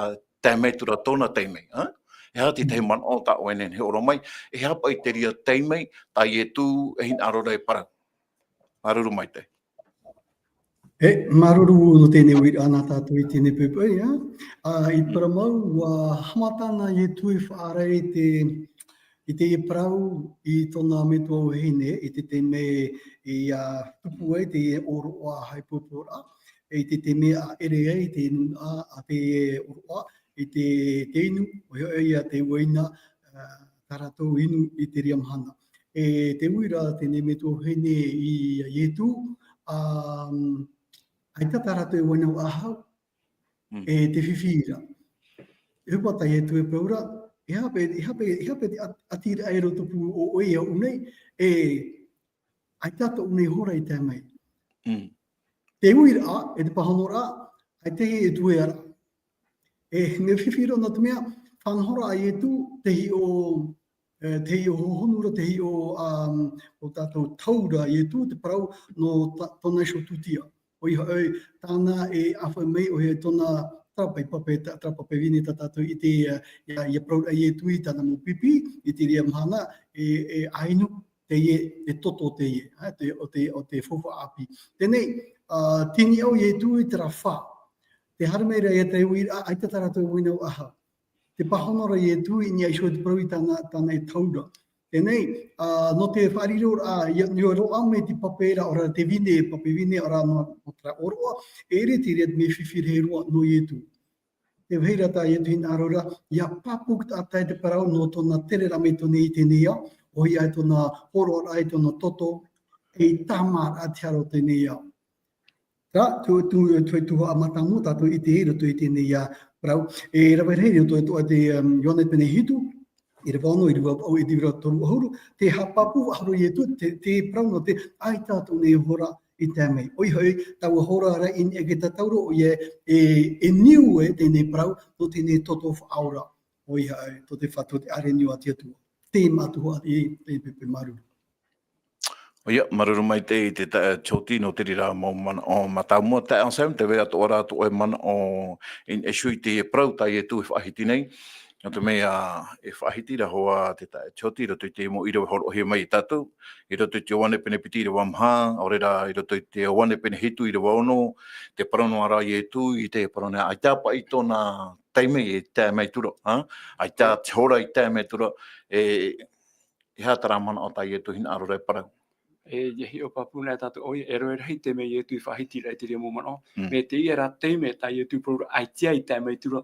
tae mai atu ra tōna taime, ā? E aha te tahi manaʻo tā ʻoe e nehenehe e hōroʻa mai, e aha paʻi te reira taime, tā Ietu e hinaʻaro ra e parau. Māuruuru maitaʻi. E, māuruuru nō teie uiraʻa nā tātou i teie poʻipoʻi, ā? Ā, i te parau mau, ʻua haʻamata na Ietu e faʻaara i te, i teie parau i tōna metua vahine, i te taime ʻia tupu ai teie ʻōroʻa haʻapoipoiraʻa, i te taime ʻa ʻere ai te nūnaʻa a teie ʻōroʻa, i te, te inu, ʻoia hoʻi ia te uaina, ā, tā rātou inu i te reira mahana. E te uiraʻa teie metua vahine ia Ietu, ā, ʻaita tā rātou e uaina faʻahou, e te fifi ra. E ʻua tā Ietu e parau ra, e aha paʻi, e aha paʻi, e aha paʻi te ʻat-, ʻatiraʻa e riro pū ʻo, ʻoe iāʻu nei, e ʻaita tōʻu nei hora i tae mai. Te uiraʻa, e te pāhonoraʻa, ʻaita e tuea ra. E, mea fifi roa nō te mea, faʻanaho ra Ietu, te hiʻo, e, te hiʻo hohonu ra, te hiʻo, um, o tātou tau ra Ietu, te parau nō ta-, tōna iho tūtia. ʻOia hoʻi, tāna e ʻāfaʻi mai, ʻoia tōna, terā paʻi pape, ta-, terā pape vine tā tātou i ʻite, e, ʻia, ʻia parau ra Ietu i tāna mau pipi, i te reira mahana, e, e inu, teie, e toto teie, ā, te, ʻo te, ʻo te faufaʻa ʻāpī. Teie nei, ā, tini au Ietu i terā fā. Tē haere mai ra ia te uiraʻa, ʻaita tā rātou e uaina faʻahou. Tē pāhono ra Ietu i niʻa iho i te parau i tāna, tāna e tau ra. Teie nei, ā, nō te faʻariro ra, ʻia, ʻia roaʻa mai te pape ra, ʻaore rā te vine, pape vine, ʻaore rā nō, nō terā ʻōroʻa, e ʻere te reira te mea fifi rahi roa nō Ietu. Tē vai ra tā Ietu e hinaʻaro ra, ʻia pāpū taʻata i te parau nō tōna tere ra mai i teie nei ao, ʻoia hoʻi tōna hōroʻaraʻa i tōna toto, e tāmāraʻa te hara o teie nei ao. Terā, tō, tō, tō, tō haʻamātāmua tātou i ʻite i roto i teie nei parau. E rave rahi i roto i te, um, Ioane pene hitu, ʻīrava ono, ʻīrava vaʻu, e te ʻīrava toru ʻahuru, tē haʻapāpū faʻahou ra Ietu, te, te parau nō te ʻaita tōʻu nei hora i tae mai. ʻOia hoʻi, taua hora ra i niʻa i te tatauro, ʻoia e, e niu e teie parau, nō teie toto faʻaora. ʻOia hoʻi, tō te Fatu, te ʻāreʻa niu a te Atua. Tē mātuha i te pepe māuruuru. ʻOia, māuruuru maitaʻi i te ta-, tioti nō te reira mau manaʻo mātāmua, taeaʻe Sam, tē vai ra atoʻa ra tō ʻoe manaʻo i niʻa iho i te parau tā Ietu e faʻahiti nei. Nō te mea, e faʻahiti ra hoʻi te ta-, tioti i roto i te mau ʻīrava e hōroʻahia mai ia tātou, i roto i te Ioane pene piti ʻīrava maha, ʻaore rā, i roto i te Ioane pene hitu ʻīrava ono, tē parau noa ra Ietu i te parau nei, ʻaita paʻi tōna taime e tae mai atu ra, ā? ʻAita te hora i tae mai atu ra, e, e aha terā manaʻo tā Ietu e hinaʻaro ra e parau. E, ʻia hiʻo pāpū na tātou, ʻoia, e rave rahi te mea Ietu i faʻahiti ra i te reira mau manaʻo. Mm. Mai teie rā taime tā Ietu e parau ra ʻaita i tae mai atu ra.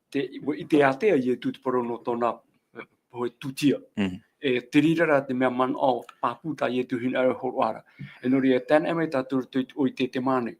Te, ʻua ʻite ātea Ietu te parau nō tōna, e, pohe tūtia. Mm. E te reira rā te mea manaʻo pāpū tā Ietu e hinaʻaro e hōroʻa ra. E nō reira, e tae ana mai tātou i roto i te, ʻo i te, te māne.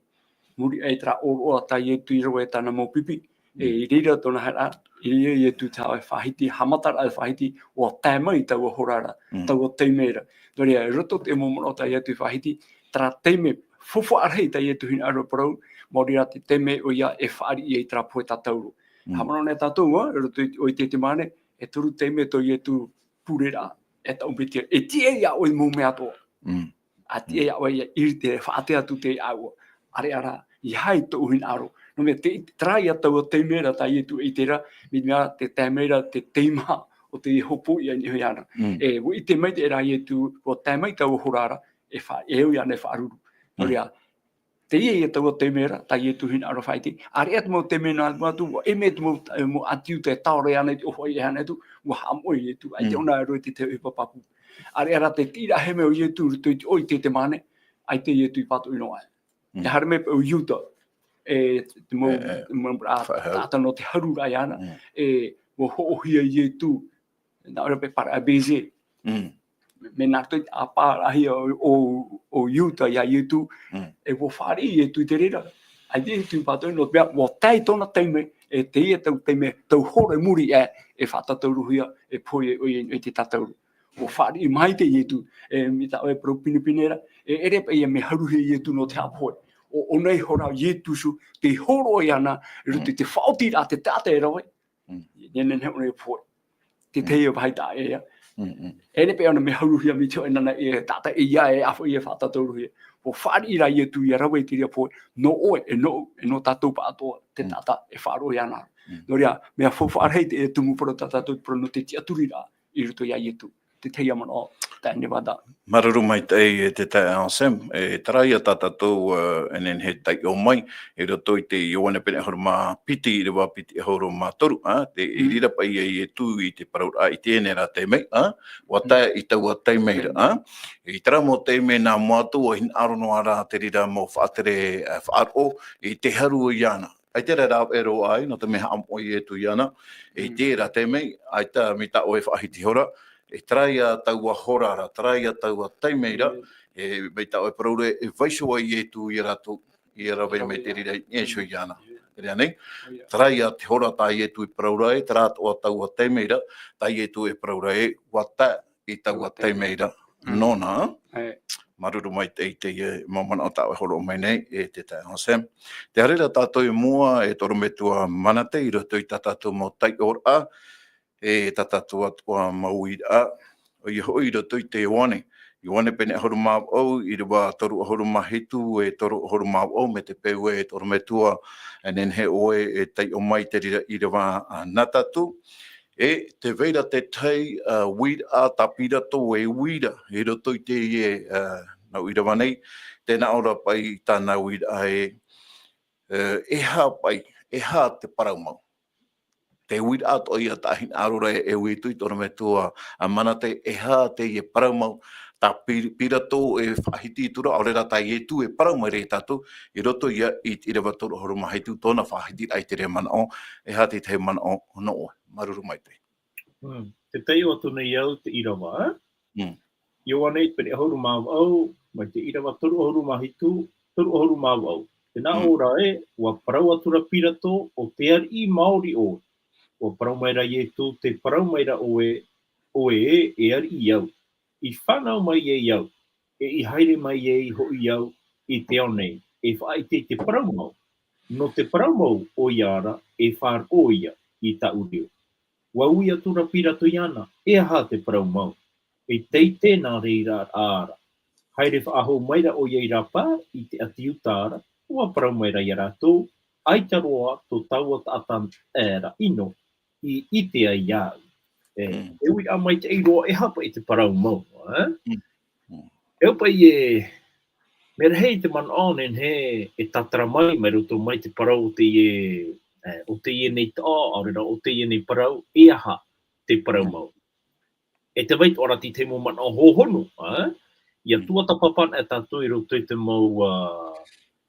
Muri aʻe i terā ʻōroʻa tā Ietu i rave i tāna mau pipi. Mm. E, i reira tōna haereraʻa, i reira Ietu te haʻa-, faʻahiti, haʻamataraʻa e faʻahiti, ʻua tae mai taua hora ra, mm, taua taime ra. Nō reira, i roto i te mau manaʻo tā Ietu i faʻahiti, terā taime faufaʻa rahi tā Ietu e hinaʻaro e parau, maori rā te taime ʻoia e fāriʻi ai terā pohe tatauro. Mm. Haʻamanaʻo nei tātou, ā, i roto i te, ʻo i te, te mahana, e toru taime tō Ietu pure ra, e taʻu Metia, e tiʻa iā ʻoe mau mea atoʻa. Mm. ʻA tiʻa iā ʻoe ia ʻirite, faʻaʻite atu te atua. ʻĀreʻa rā, ʻeiaha tōʻu hinaʻaro. Nō te mea, te, terā ia taua taime ra tā Ietu e ʻite ra, mai te mea te taime ra te teimaha o te hopoiʻa i niʻa iāna. Mm. E, ʻua ʻite maitaʻi rā Ietu, ʻua tae mai taua hora ra, e fa-, e au iāna e faʻaruru. Mm. Nō reira, teie ia taua taime ra, tā Ietu hinaʻaro faʻaʻite. ʻĀreʻa te mau taime nā mua atu, ʻua ʻimi te mau, e, mau ʻāti Iuta e taora iāna i te ʻōfaʻi e haere atu, ʻua haʻamoʻe Ietu, ʻaita Mm. ʻōna e roaʻa i te, te ʻohipa pāpū. ʻĀreʻa rā te tiʻaraʻa hēmea o Ietu, i roto i te ʻoire i te mahana, ʻaita Ietu i pātoʻi noa aʻe. Mm. E haere mai paʻi ʻo Iuta, e, te mau, E, e. te mau, ā, Faʻaharu. taʻata nō te haruraʻa iāna, Mm. e, ʻua hoʻohia Ietu, nā ʻō ra paʻi e parau ʻo Bēze. Mm. Mea nā roto i te ʻāparaʻahia ʻo, ʻo, ʻo Iuta iā Ietu, Mm. e ʻua fāriʻi Ietu i te reira. ʻAita Ietu i pātoʻi, nō te mea, ʻua tae tōna taime, e teie taua taime, taua hora i muri aʻe, e faʻatātaurohia, e pohe ʻoia i te tātauro. ʻUa fāriʻi maitaʻi Ietu, e, mai tā ʻoe e parau pinepine ra, e ʻere paʻi ia mea haruhia Ietu nō te haʻapohe. ʻO, ʻōna iho rā Ietu Sīsū, tei hōroʻa iāna, i roto i te faʻaotiraʻa a te taʻata e rave, Mm. e nehenehe ʻōna e pohe. Te Mm. tahi e vāhi taʻa ʻē ā. Mm, mm. E ʻere paʻi ʻōna mea haruhia mai te hōʻē nānā e taʻata e ʻia e ʻāfaʻi e faʻatātaurohia. ʻUa fāriʻi rā Ietu ʻia rave i te reira pohe, nō ʻoe, e nō, e nō tātou pāʻatoʻa, te Mm. taʻata e faʻaroʻo iāna. Mm. Nō reira, mea faufaʻa rahi te tumu parau tā tātou parau nō te tiʻaturiraʻa i roto iā Ietu. Te tahi ia manaʻo, taeaʻe Nevada. Māuruuru maitaʻi e te taeaʻe Anselme, e terā ia tā tātou, ā, e nehenehe e taiʻo mai, i roto i te Ioane pene ʻahuru mā piti, ʻīrava piti ʻahuru mā toru, ā, te Mm. i reira paʻi ia Ietu i te parauraʻa i teie nei rā taime, ā, ʻua Mm. tae i taua taime ra, ā. I terā mau taime nā mua atu, ʻua hinaʻaro noa ra te reira mau faʻatere, ā, faʻaroʻo, i te haru iāna. ʻAita e rāveʻa roa ai, nō te mea haʻamoʻe Ietu iāna, e Mm. terā taime, ʻaita mai tā ʻoe e faʻahiti iho ra, e terā ia taua hora ra, terā ia taua taime ra, Mm. e, mai tā ʻoe e parau ra, e vaiiho ai Ietu ia rātou, ʻia rave mai te reira e iho iāna. Terā nei, ʻoia. Terā ia te hora tā Ietu e parau ra ē, terā atoʻa taua taime ra, tā Ietu e parau ra ē, ʻua tae i taua Taua taime. taime ra Mm. nōna. ʻĒ. Māuruuru maitaʻi i teie mau manaʻo tā ʻoe e hōroʻa mai nei, e te taeaʻe Anselme. Tē haere ra tātou i mua, e te ʻorometua Manate, i roto i tā tātou mau taiʻoraʻa, e tā tātou atoʻa mau uiraʻa, ʻoia hoʻi i roto i te Ioane. Ioane pene ʻahuru mā vaʻu, ʻīrava toru ʻahuru mā hitu, e toru ʻahuru mā vaʻu, mai te peu ē, e te ʻorometua, e nehenehe ʻoe e taiʻo mai i te reira ʻīrava, ā, nā tātou. E tē vai ra te tahi, ā, uiraʻa tā Pirato e uira i roto i teie, ā, nau ʻīrava nei, tē nā ʻō ra paʻi tāna uiraʻa ē, ā, e aha paʻi, e aha te parau mau. Te uiraʻa atoʻa ia tā hinaʻaro ra e, e uira i te ʻorometua, ā, Manate, e aha teie parau mau, tā Pi-, Pirato e faʻahiti atu ra, ʻaore rā tā Ietu e parau mai ra ia tātou, i roto ia i te ʻīrava toru ʻahuru mā hitu tōna faʻahitiraʻa i te reira manaʻo, e aha te tahi manaʻo nō ʻoe. Māuruuru maitaʻi. Mm. Tē taiʻo atu nei au te ʻīrava, ā? Mm. Ioane pene ʻahuru mā vaʻu, mai te ʻīrava toru ʻahuru mā hitu, toru ʻahuru mā vaʻu. Tē nā Mm. ʻō ra ē, ʻua parau atu ra Pirato, ʻo te ariʻi maori ʻoe. ʻUa parau mai ra Ietu, tē parau mai ra ʻoe, ʻoe ē, e ariʻi au. I fānau mai ai au, e i haere mai ai hoʻi au i te ao nei, e faʻaʻite i te parau mau. Nō te parau mau, ʻoia ra, e faʻaroʻo ia i tāʻu reo. ʻUa ui atu ra Pirato iāna, e aha te parau mau? E teitei nā reira ra. Haere faʻahou mai ra ʻoia i rāpae, i te ʻāti Iuta ra, ʻua parau mai ra ia rātou, ʻaita roa tō taua taʻata, ē, ra ʻino, i ʻite ai iāʻu. E, Mm. e uiraʻa maitaʻi roa, e aha paʻi te parau mau, ē? Mm. Mm. E au paʻi e, mea rahi te manaʻo nehenehe e tātara mai, mai roto mai te parau o teie, e, o teie nei taʻo, ʻaore rā o teie nei parau, e aha te parau Mm. mau. E tē vai atoʻa ra te tahi mau manaʻo hōhonu, ā? ʻIa Mm. tuatāpapa anaʻe tātou i roto i te mau, ā,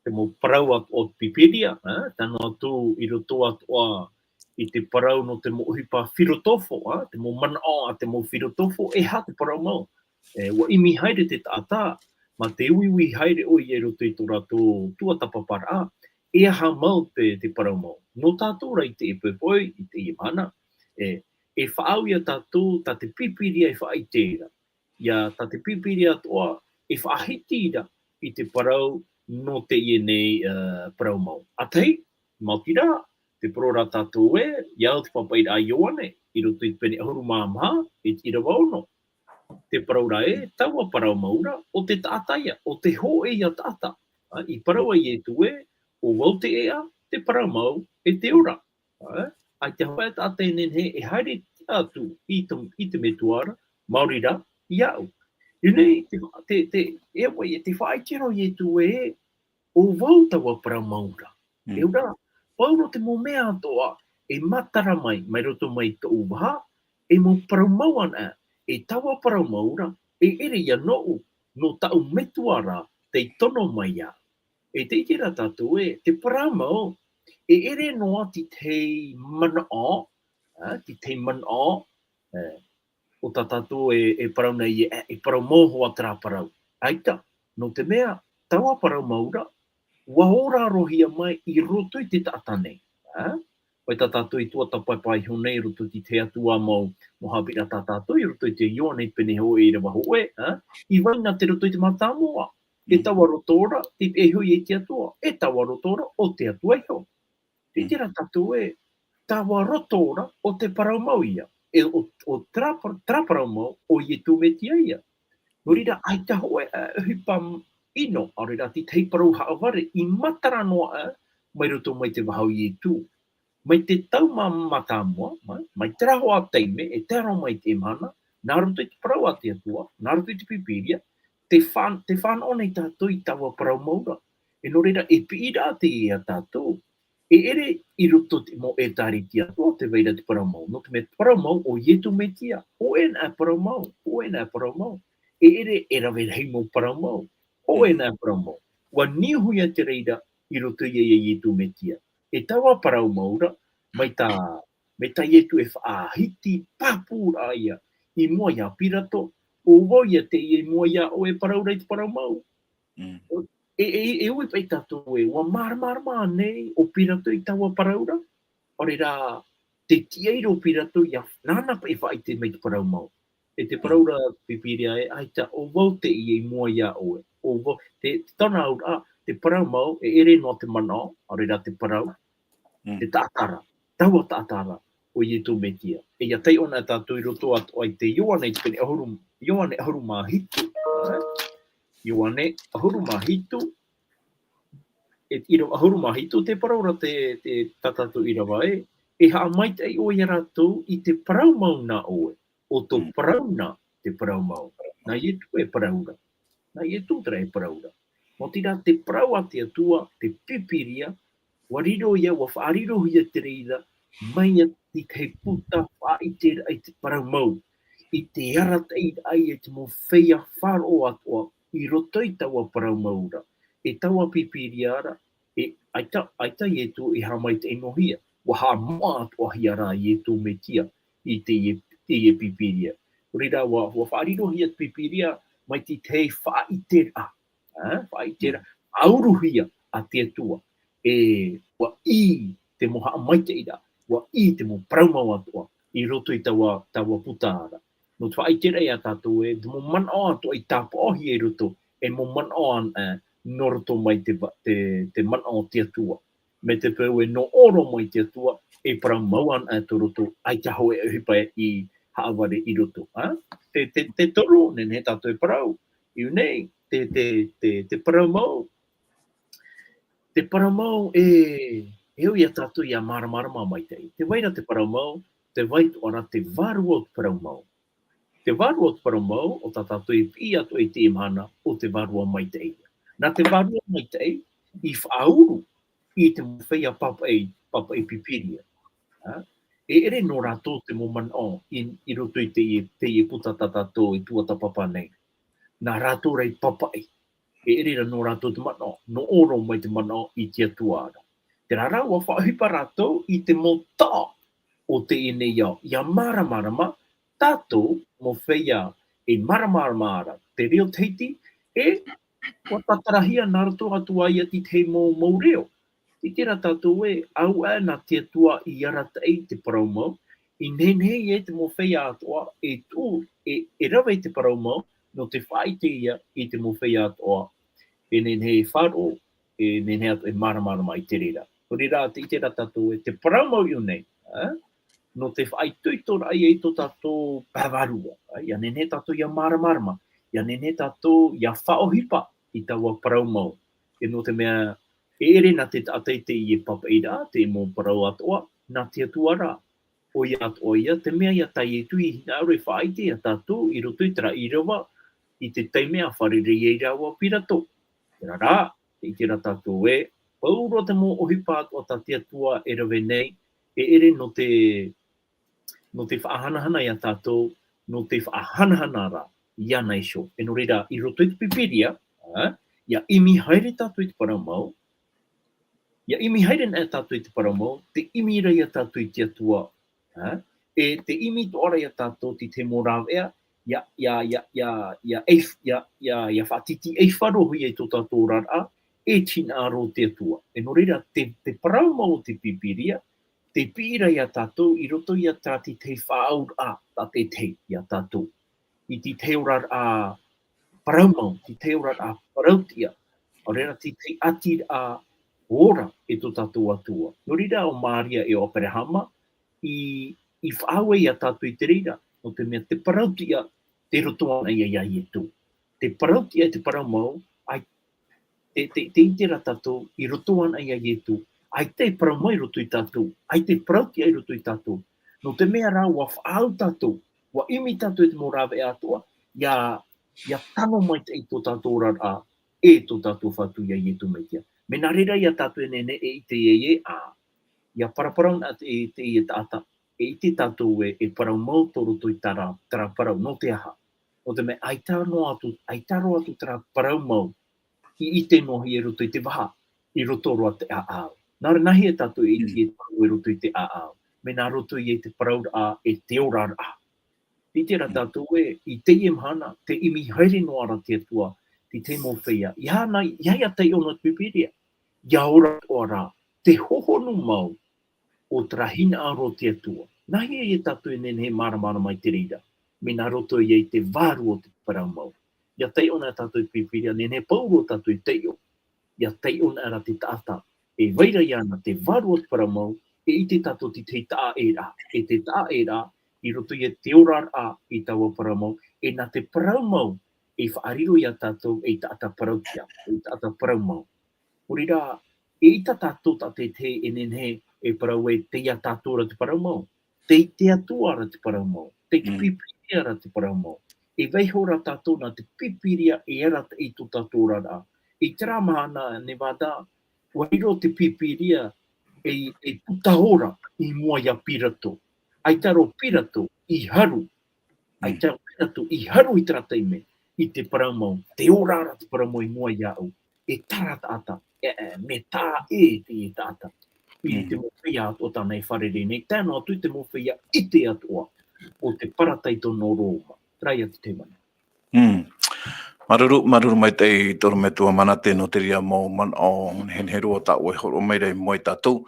te mau parau atoʻa o te Pīpīria, ā? Tae noa atu i roto atoʻa i te parau nō te mau ʻohipa filotofo, ā? Te mau manaʻo a te mau filotofo, e aha te parau mau. E, ʻua ʻimi haere te taʻata, mā te uiui haere ʻoia i roto i tō rātou tuatāpaparaʻa, e aha mau te, te parau mau. Nō tātou ra i teie poʻipoʻi, i teie mahana, e, e faʻaau ia tātou, tā te Pīpīria e faʻaʻite ra. ʻIa, tā te Pīpīria atoʻa e faʻahiti ra i te parau nō teie nei, ā, parau mau. ʻA tahi, maoti rā, Te parau ra tātou ē, i au te pāpaʻiraʻa a Ioane, i roto i te pene ʻahuru mā maha, e te ʻīrava ono. Te parau ra ē, taua parau mau ra, ʻo te taʻata ïa, ʻo te hōʻē ïa taʻata. Ā, i parau ai Ietu ē, ʻo vau te ʻēʻa, te parau mau, e te ora. Ā, ʻaita hōʻē taʻata e nehenehe e haere atu i te, i te metua ra, maori rā, iāʻu. I ʻō nei, te, te, te, e ʻua, e te faʻaʻite ra Ietu ē, ʻo vau taua parau mau ra. Mm. E ora, pauroa te mau mea atoʻa, e matara mai, mai roto mai tōʻu vaha, e mau parau mau anaʻe, e taua parau mau ra, e ʻere ïa nōʻu, nō tāʻu metua ra, tei tono mai iāʻu. E te ʻite ra tātou ē, te parau mau, e ʻere noa te tahi manaʻo, ā, te tahi manaʻo, ē, ʻo tā tātou e, e parau nei, e, e parau mau hoʻi terā parau. ʻAita, nō te mea, taua parau mau ra, ʻua ora roa hia mai i roto i te taʻata nei. Ā? Mai tā tātou i tuatāpapa iho nei, i roto i te atua mau, mau haʻapiʻiraʻa tā tātou, i roto i te Ioane pene hōʻē ʻīrava hōʻē, ā? I vai na te roto i te mātāmua. E Mm. taua roto ra, te, e hoʻi e te atua. E taua roto ra, ʻo te atua iho. Te Mm. ʻite ra tātou ē, taua roto ra, ʻo te parau mau ïa. E ʻo, ʻo terā par-, terā parau mau, ʻo Ietu Metia ïa. Nō reira, ʻaita hōʻē, ā, ʻohipa ʻino, ʻaore rā te tahi parau haʻavare, i matara noa, ā, mai roto mai te vaha o Ietu. Mai te tau mā-, mātāmua, mai, mai terā hoʻi taime, e tae roa mai i teie mahana, nā roto i te parau a te atua, nā roto i te Pīpīria, te fā-, te fānaʻo nei tātou i taua parau mau ra. E nō reira, e piʻi ra te ia tātou. E ʻere i roto te mau ʻētāretia atoʻa te vai ra te parau mau. Nō te mea te parau mau ʻo Ietu Metia. Hōʻē nā parau mau, hōʻē nā parau mau. E ʻere e rave rahi mau parau mau. Hōʻē Mm. nā parau mau. ʻUa niuhia te reira i roto ia ia Ietu Metia. E taua parau mau ra, mai tā, mai tā Ietu e faʻahiti pāpū ra ïa. I mua ia Pirato, ʻo vau ïa teie i mua ia ʻoe e parau ra i te parau mau. Mm. E, e, e ui paʻi tātou ē, ʻua māramarama nei ʻo Pirato i taua parau ra? ʻAore rā, te tiʻa ʻore o Pirato ʻia nāna paʻi e faʻaʻite mai te parau mau. E te parau Mm. ra Pīpīria ē, ʻaita, ʻo vau teie i mua ia ʻoe. ʻO vau, te, te tōna auraʻa, te parau mau, e ʻere noa te manaʻo, ʻaore rā te parau, Mm. te taʻata ra, taua taʻata ra, ʻo Ietu Metia. E ʻia taiʻo na tātou i roto atoʻa i te Ioane i te pene ʻahuru, Ioane ʻahuru mā hitu, ā? Ioane ʻahuru mā hitu, e ʻīrava ʻahuru mā hitu, te parau ra te, te tā tātou ʻīrava ē, e haʻamaitaʻi ʻoe ia rātou i te parau mau nā ʻoe, ʻo tō Mm. parau na te parau mau. Nā Ietu e parau ra. Nā Ietu terā e parau ra. Nō te reira te parau a te Atua, te Pīpīria, ʻua riro ia, ʻua faʻarirohia te reira, mai ia te tahi puta faʻaʻiteraʻa i te parau mau, i te arataʻiraʻa i te mau feiā faʻaroʻo atoʻa, i roto i taua parau mau ra. E taua Pīpīria ra, e, ʻaita, ʻaita Ietu e haʻamaitaʻi noa hia, ʻua haʻamoʻa atoʻa hia rā Ietu Metia, i teie, teie Pīpīria. Nō reira ʻua, ʻua faʻarirohia te Pīpīria, mai te tahi faʻaʻiteraʻa, ā, faʻaʻiteraʻa, Mm. faʻauruhia a te Atua. E, ʻua ʻī te mau haʻamaitaʻiraʻa, ʻua ʻī te mau parau mau atoʻa, i roto i taua, taua puta ra. Nō te faʻaʻiteraʻa ia tātou ē, te mau manaʻo atoʻa i tāpaʻohia i roto, e mau manaʻo anaʻe, nō roto mai te va-, te, te manaʻo o te Atua. Mai te peu e noʻo roa mai te Atua, e parau mau anaʻe tō roto, ʻaita hōʻē ʻohipa i haʻavare i roto, ā? Te, te, te toru, nehenehe tātou e parau, i ʻō nei, te, te, te, te parau mau, te parau mau e, e au ia tātou ʻia māramarama maitaʻi. Te vai ra te parau mau, te vai atoʻa ra te vārua o te parau mau. Te vārua o te parau mau, ʻo tā tātou e piʻi atoʻa i teie mahana, ʻo te vārua maitaʻi. Nā te vārua maitaʻi, i faʻauru i te mau feiā pāpaʻi, pāpaʻi Pīpīria. Ā? E ʻere nō rātou te mau manaʻo i, i roto i teie, teie puta tā tātou i tuatāpapa nei. Nā rātou rā i pāpaʻi. E ʻere rā nō rātou te manaʻo, noʻo roa mai te manaʻo i te Atua ra. Terā rā, ʻua faʻaʻohipa rātou i te mau taʻo o teie nei ao, ʻia māramarama tātou mau feiā e māramarama ra te reo Tahiti, e ʻua tātarahia nā roto atu ai ia te tahi mau, mau reo. I terā tātou ē, auaʻe nā te Atua i arataʻi te parau mau, i nehenehe ia te mau feiā atoʻa, e tuʻu, e, e rave i te parau mau, nō te faʻaʻite ia i te mau feiā atoʻa, e nehenehe e faʻaroʻo, e nehenehe atoʻa e māramarama i te reira. Nō reira, tē ʻite ra tātou ē, te parau mau i ʻō nei, ā, nō te faʻaitoitoraʻa i tō tātou pae vārua, ā, ʻia nehenehe tātou ʻia māramarama, ʻia nehenehe tātou ʻia faʻaʻohipa i taua parau mau. E nō te mea, e ʻere nā te taʻata i teie pāpaʻiraʻa, te mau parau atoʻa, nā te Atua rā. ʻOia atoʻa ia, te mea ia tā Ietu i hinaʻaro e faʻaʻite ia tātou i roto i terā ʻīrava, i te taime a fārerei ai rāua Pirato. Terā rā, tē ʻite ra tātou ē, pauroa te mau ʻohipa atoʻa tā te Atua e rave nei, e ʻere nō te, nō te faʻahanahana ia tātou, nō te faʻahanahana ra iāna iho. E nō reira, i roto i te Pīpīria, ā, ʻia ʻimi haere tātou i te parau mau, ʻia ʻimi haere ana tātou i te parau mau, tē ʻimi ra ia tātou i te Atua, ā, e tē ʻimi atoʻa ra ia tātou i te mau rāveʻa, ʻia, ʻia, ʻia, ʻia, ʻia, ʻia, ʻia, ʻia faʻatitiʻaifaro hoʻi i tō tātou oraraʻa, e te hinaʻaro o te Atua. E nō reira, te, te parau mau o te Pīpīria, tē piʻi ra ia tātou i roto ia tā te tahi faʻaauraʻa, tā te tahi ia tātou. I te tahi oraraʻa parau mau, te tahi oraraʻa parau tiʻa, ʻaore rā te tahi ʻatiraʻa ora e tō tātou Atua. Nō reira ʻo Māria e ʻo Aperahama, i, i faʻaau ia tātou i te reira, nō te mea te parau tiʻa, tei roto ana ia ia Ietu. Te parau tiʻa, te parau mau, ʻaita, te, te, tē ʻite ra tātou, i roto ana ia Ietu, ʻaita e parau mau i roto ia tātou, ʻaita e parau tiʻa i roto ia tātou. Nō te mea rā, ʻua faʻaau tātou, ʻua ʻimi tātou i te mau rāveʻa atoʻa, ʻia, ʻia tano maitaʻi tō tātou oraraʻa, e tō tātou Fatu ia Ietu Metia. Mea nā reira ia tātou e nehenehe e ʻite ai ē, ā, ʻia paraparau na te, te, te taʻata, e ʻite tātou ē, e parau mau tō roto i terā, terā parau, nō te aha? Nō te mea, ʻaita noa atu, ʻaita roa atu terā parau mau, i ʻite noa hoʻi i roto i te vaha, i roto roa te ʻāʻau. Nā reira, nāhea tātou e ʻite e parau i roto i te ʻāʻau? Mea nā roto ia i te parauraʻa, e te oraraʻa. ʻIte ra tātou ē, i teie mahana, tē ʻimi haere noa ra te Atua, i te mau feiā. ʻEiaha na, ʻeiaha ia taiʻo nō te Pīpīria. ʻIa ora atoʻa rā, te hohonu mau o terā hinaʻaro o te Atua. Nāhea ia tātou e nehenehe e māramarama i te reira? Mea nā roto ia i te vārua o te parau mau. ʻIa taiʻo na tātou i te Pīpīria, nehenehe pauroa tātou e taiʻo. ʻIa taiʻo na ra te taʻata, e vai ra iāna te vārua o te parau mau, e ʻite tātou i te taʻaʻēraʻa, e te taʻaʻēraʻa, i roto ia i te oraraʻa i taua parau mau, e nā te parau mau, e faʻariro ia tātou ei taʻata parau tiʻa, ei taʻata parau mau. Nō reira, eʻita tātou tātaʻitahi e nehenehe e parau ē, tei ia tātou ra te parau mau. Tei te Atua ra te parau mau. Tei te Mm. Pīpīria ra te parau mau. E vaiiho ra tātou nā te Pīpīria e arataʻi i tō tātou oraraʻa. I terā mahana, Nevada, ʻua riro te Pīpīria ei, ei puta ora i mua ia Pirato. ʻAita rā Pirato i haru. ʻAita rā Pirato i haru i terā taime, i te parau mau, tē ora ra te parau mau i mua iāʻu. E terā taʻata, e, e, mea taʻa ʻē teie taʻata. I Mm. te mau feiā atoʻa tāna e fārerei nei, tae noa atu i te mau feiā ʻite atoʻa o te Paradaiso nō Roma. Terā ia te tahi manaʻo. Mm. Māuruuru, māuruuru maitaʻi i te ʻorometua Manate nō te reira mau manaʻo nehenehe roa tā ʻoe e hōroʻa mai ra i mua ia tātou.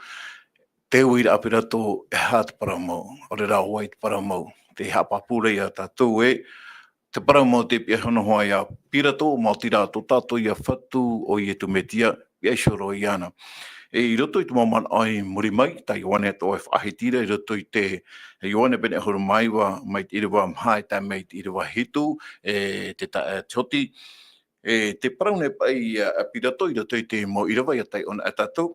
Te uiraʻa a Pirato, e aha te parau mau, ʻaore rā ʻo vai te parau mau. Tē haʻapāpū ra ia tātou ē, te parau mau tei pihaʻi noa ia Pirato, maoti rā tō tātou ia Fatu ʻo Ietu Metia, pihaʻi iho roa iāna. E, i roto i te mau manaʻo i muri mai, tā Ioane atoʻa e faʻahiti ra, i roto i te, Ioane pene ʻahuru mā iva, mai te ʻīrava maha e tae mai te ʻīrava hitu, e, te ta-, e, te hoti, e, tē parau nei paʻi ia, a Pirato, i roto i te mau ʻīrava ʻia taiʻo na e tātou,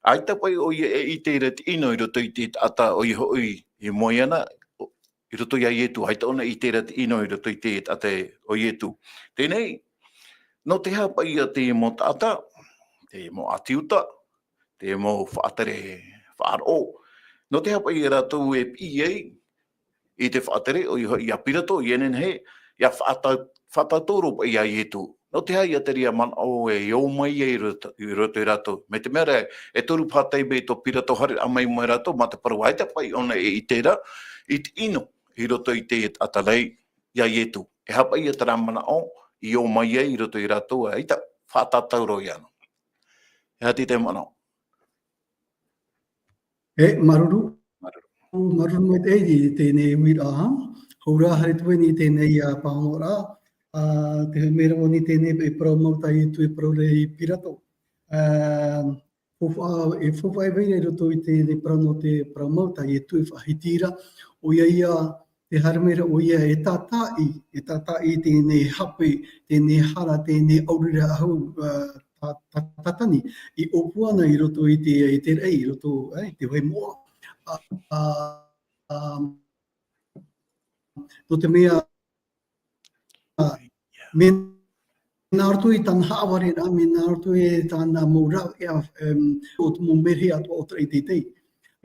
ʻaita paʻi ʻoia e ʻite ra te ʻino i roto i te taʻata ʻoia hoʻi i mua iāna, i roto ia Ietu, ʻaita ʻōna e ʻite ra te ʻino i roto i te taʻata ʻo Ietu. Teie nei, nō te aha paʻi ia te mau taʻata, te mau ʻāti Iuta, te mau faʻatere faʻaroʻo, nō te aha paʻi ia rātou e piʻi ai, i te faʻatere, ʻoia hoʻi ia Pirato, ʻia nehenehe, ʻia faʻata-, faʻatauturu paʻi ia Ietu. Nō te aha ia terā manaʻo e ō mai ai i roto, i roto ia rātou. Mai te mea ra, e toru paha taime tō Pirato haereraʻa mai, mai rātou, mā te parau ʻaita paʻi ʻōna e ʻite ra, i te ʻino, i roto i te taʻata nei, ia Ietu. E aha paʻi ia terā manaʻo, i ō mai ai i roto ia rātou, ʻaita faʻatatau roa iāna. E aha te manaʻo? E, māuruuru. Māuruuru. Māuruuru maitaʻi i teie uiraʻa. Hou rā, haere atu vau i teie, ā, pāhonoraʻa. Ā, te mea ra vau i teie, e parau mau tā Ietu e parau ra ia Pirato. Ā, faufaʻa, e faufaʻa e vai ra i roto i te, te parau nō te parau mau, tā Ietu e faʻahiti ra, ʻoia ia, tē haere mai ra ʻoia e tātaʻi, e tātaʻi i teie nei hape, teie nei hara, teie nei ʻaurira hau, ā, tā, tā, Tātani, i ʻōpua ana i roto i te, i te raʻi, i roto, ē, i te vai moʻa. Ā, ā, ā, nō te mea, ā, mea nā roto i tāna haʻavareraʻa, mea nā roto i tāna mau rāveʻa, em, ʻo te mau merahi atoʻa o te raʻi teitei.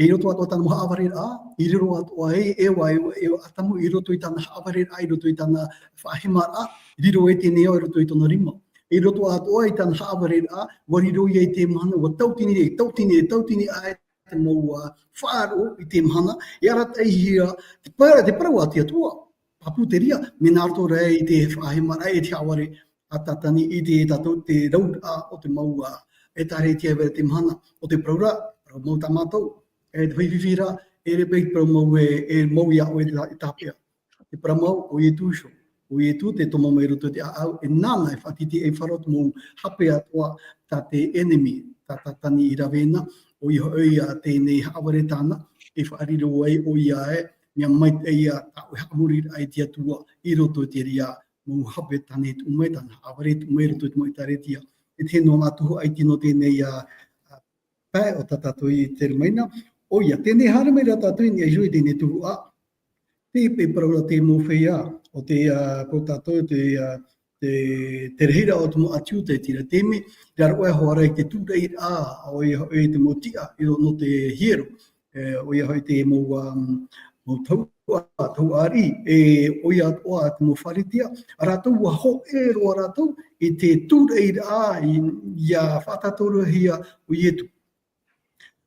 I roto atoʻa tāna mau haʻavareraʻa, i riro atoʻa ai, e ʻua, e ʻua, e ʻua ʻātamu i roto i tāna haʻavareraʻa, i roto i tāna faʻahemaraʻa, riro ai teie nei ao i roto i tōna rima. I roto atoʻa i tāna haʻavareraʻa, ʻua riro ia i te mahana, ʻua tautini, e tautini, e tautini aʻe te mau, ā, faʻaroʻo i te mahana, e arataʻihia te pa-, te parau a te Atua. Pāpū te reira, mea nā roto rā i te faʻahemaraʻa, i te haʻavare a Tātani i te tātou, te rauraʻa o te mau, ā, ʻĒtārētia e vai ra te mahana, ʻo te parau ra, parau mau tā mātou, e te fifi ra, e ʻere paʻi te parau mau e, e mau iā ʻoe e tā-, e tāpeʻa. Te parau mau, ʻo Ietu iho. ʻO Ietu tē tomo mai i roto i te ʻāʻau, e nāna e faʻatītīʻaifaro te mau hape atoʻa tā te ʻenemi, tā Tātani i rave na, ʻoia hoʻi ā teie nei haʻavare tāna, e faʻariro ai ʻoia ē, mea maitaʻi ā tāʻu e haʻamoriraʻa i te Atua i roto i te reira mau hape tāna e tuʻu mai, tāna haʻavare e tuʻu mai i roto i te mau ʻĒtārētia. E tahi noa nā tuhaʻa iti nō teie nei, ā, ā, pae o tā tātou i tere mai na. ʻOia, teie nei haere mai ra tātou i niʻa iho i teie nei tuhaʻa. Te, te parau ra te mau feiā, ʻo te, ā, ko tātou te, ā, te, te rahiraʻa o te mau ʻĀti Iuta i te reira taime, rā roa e hoʻi ra i te tūraʻiraʻa, ʻoia hoʻi te mau tiʻa, i roto nō te hiero, e, ʻoia hoʻi te mau, ā, mau tau, ā, tau ariʻi, e, ʻoia atoʻa te mau Pharisea, ā rātou ʻua hōʻē roa rātou i te tūraʻiraʻa i, ʻia faʻatātauhia ʻo Ietu.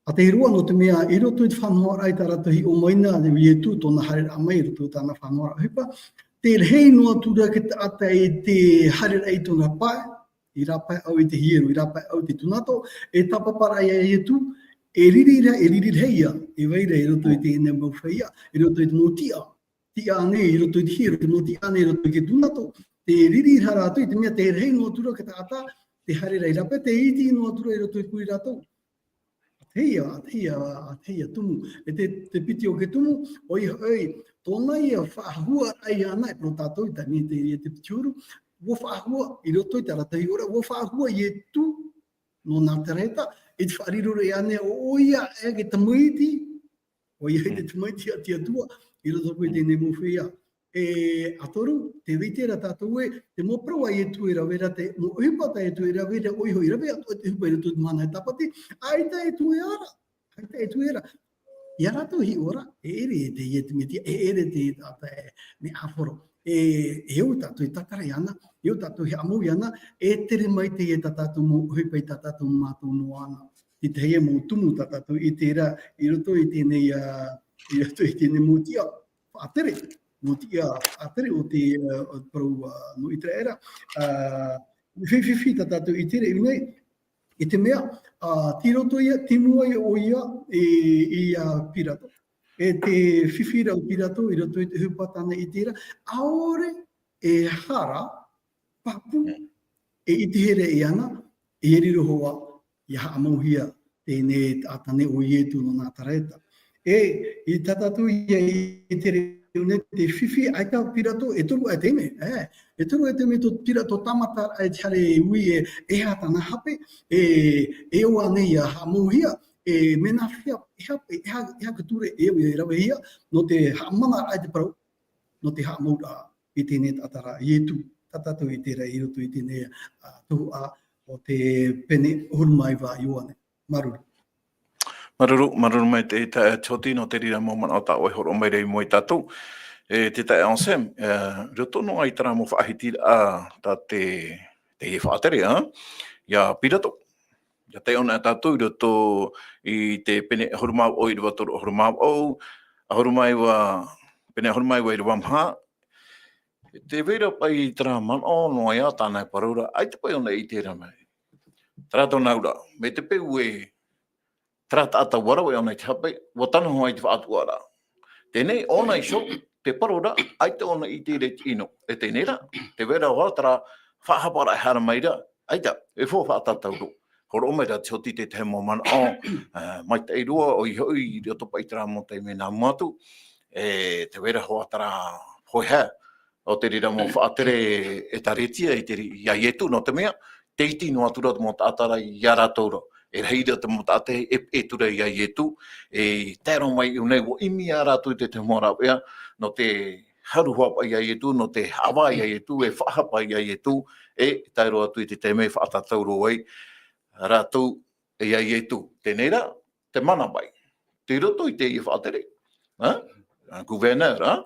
ʻA tahi roa nō te mea, i roto i te faʻanahoraʻa i tā rātou hiʻo mai na, ʻo Ietu, tōna haereraʻa mai, i roto i tāna faʻanahoraʻa ʻohipa, tē rahi noa atu ra te taʻata i te haereraʻa i tōna pae, i rāpae au i te hiero, i rāpae au i te tūnato, e tāpapa ra iā Ietu, e riri ra, e riri rahi ia, e vai ra i roto i teie nei mau feiā, i roto i te mau tiʻa, tiʻa ānei i roto i te hiero, te mau tiʻa ānei i roto i te tūnato, tē riri ra rātou i te mea tē rahi noa atu ra te taʻata, tē haere ra i rāpae, tē iti noa atu ra i roto i te pure rātou. ʻA tahi ia, ʻa tahi ia, ʻa tahi ia tumu. E te, te piti o te tumu, ʻoia hoʻi, tōna ia faʻahuaraʻa iāna, e parau tātou i te taime i te, i te piti huru, ʻua faʻahua, i roto i tā rātou hiʻoraʻa, ʻua faʻahua Ietu nō Nazareta, i te faʻariro ra iāna, ʻo, ʻoia ē te tamaiti, ʻoia ē te tamaiti a te Atua, i roto paʻi i teie nei mau feiā. E, ā toru, tē vai ra tātou ē, te mau parau a Ietu e rave ra, te mau ʻohipa tā Ietu e rave ra, ʻoia hoʻi, e rave atoʻa te ʻohipa i roto i te mahana e Tāpati, ʻaita e tuea ra, ʻaita e tuea ra. ʻIa rātou hiʻo ra, e ʻere e te, e te Mesia, e ʻere te taʻata e, mea ʻāfaro. E, e au tātou e tatara iāna, e au tātou e haʻamau iāna, e tere mai teie tā tātou mau ʻohipa i tā tātou mātau noa na. Te tahi mau tumu tā tātou i ʻite ra, i roto i teie nei, ā, i roto i teie nei mau tiʻa faʻatere, mau tiʻa faʻatere o te, ā, o te parau, ā, nō ʻĪteraʻera, ā, fifi, fifi tā tātou i ʻite ra i ʻō nei, i te mea, ā, tei roto ia, tei mua ia ʻoia i, i, ā, Pirato. E te fifi ra ʻo Pirato, i roto i te ʻohipa tāna i ʻite ra, ʻaore e hara, pāpū, e ʻitehia iāna, e riro hoʻi, ʻia haʻamauhia teie nei taʻata nei ʻo Ietu nō Nazareta. E, i tā tātou ia ʻite ra i ʻō nei te fifi, ʻaita Pirato, e toru ā taime, e, e toru ā taime tō Pirato tāmata ra e te haere e ui e, e aha tāna hape, e, e ʻoaʻoa nei ʻia haʻamauhia, e mea nā hea, e aha, e aha, e aha te ture e au e ravehia, nō te haʻamanaraʻa i te parau, nō te haʻamauraʻa i teie nei taʻata ra, Ietu, tā tātou i ʻite ra i roto i teie nei, ā, tuhaʻa o te pene ʻahuru mā iva a Ioane. Māuruuru. Māuruuru, māuruuru maitaʻi, e, Tihoti, nō te reira mau manaʻo tā ʻoe e hōroʻa mai ra i mua ia tātou. E, te taeaʻe Anselme, e, roto noa i terā mau faʻahitiraʻa tā te, te faʻatere, ā, ia Pirato. ʻIa taiʻo na tātou i roto i te pene ʻahuru mā vaʻu, ʻīrava toru ʻahuru mā vaʻu, ʻahuru mā iva, pene ʻahuru mā iva, ʻīrava maha. Tē vai ra paʻi terā manaʻo noa ia tāna e parau ra, ʻaita paʻi ʻōna i ʻite ra mai. Terā tōna auraʻa, mai te peu ē, terā taʻata ʻua rave ʻōna i te hape, ʻua tano hoʻi i te faʻatuʻaraʻa. Teie nei, ʻōna iho, tē parau ra, ʻaita ʻōna i ʻite ra i te ʻino. E teie nei rā, tē vai ra hoʻi terā faʻahaparaʻa e haere mai ra, ʻaita, e fua faʻatātauro. ʻoroʻa mai ra te hoti te tahi mau manaʻo, ā, maitaʻi roa, ʻoia hoʻi, i roto paʻi i terā mau taime nā mua atu, e, tē vai ra hoʻi terā hōʻē, ʻo te reira mau faʻatere ʻĒtārētia i te, iā Ietu, nō te mea, tē iti noa atu ra te mau taʻata ra iā rātou ra. E rahi ra te mau taʻata e, e ʻite atu ra iā Ietu, e tae roa mai i ʻō nei, ʻua ʻimi ā rātou i te tahi mau rāveʻa, nō te haruhia paʻi iā Ietu, nō te haʻavā iā Ietu, e faʻahapa iā Ietu, e tae roa atu i te taime e faʻatatau roa ai rātou iā Ietu. Teie rā, te mana paʻi. Tei roto i teie faʻatere, ā? Ā, gouverneur, ā?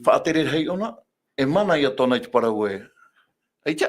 Faʻatere rahi ʻōna, e mana ia tōna i te parau ē, ʻaita,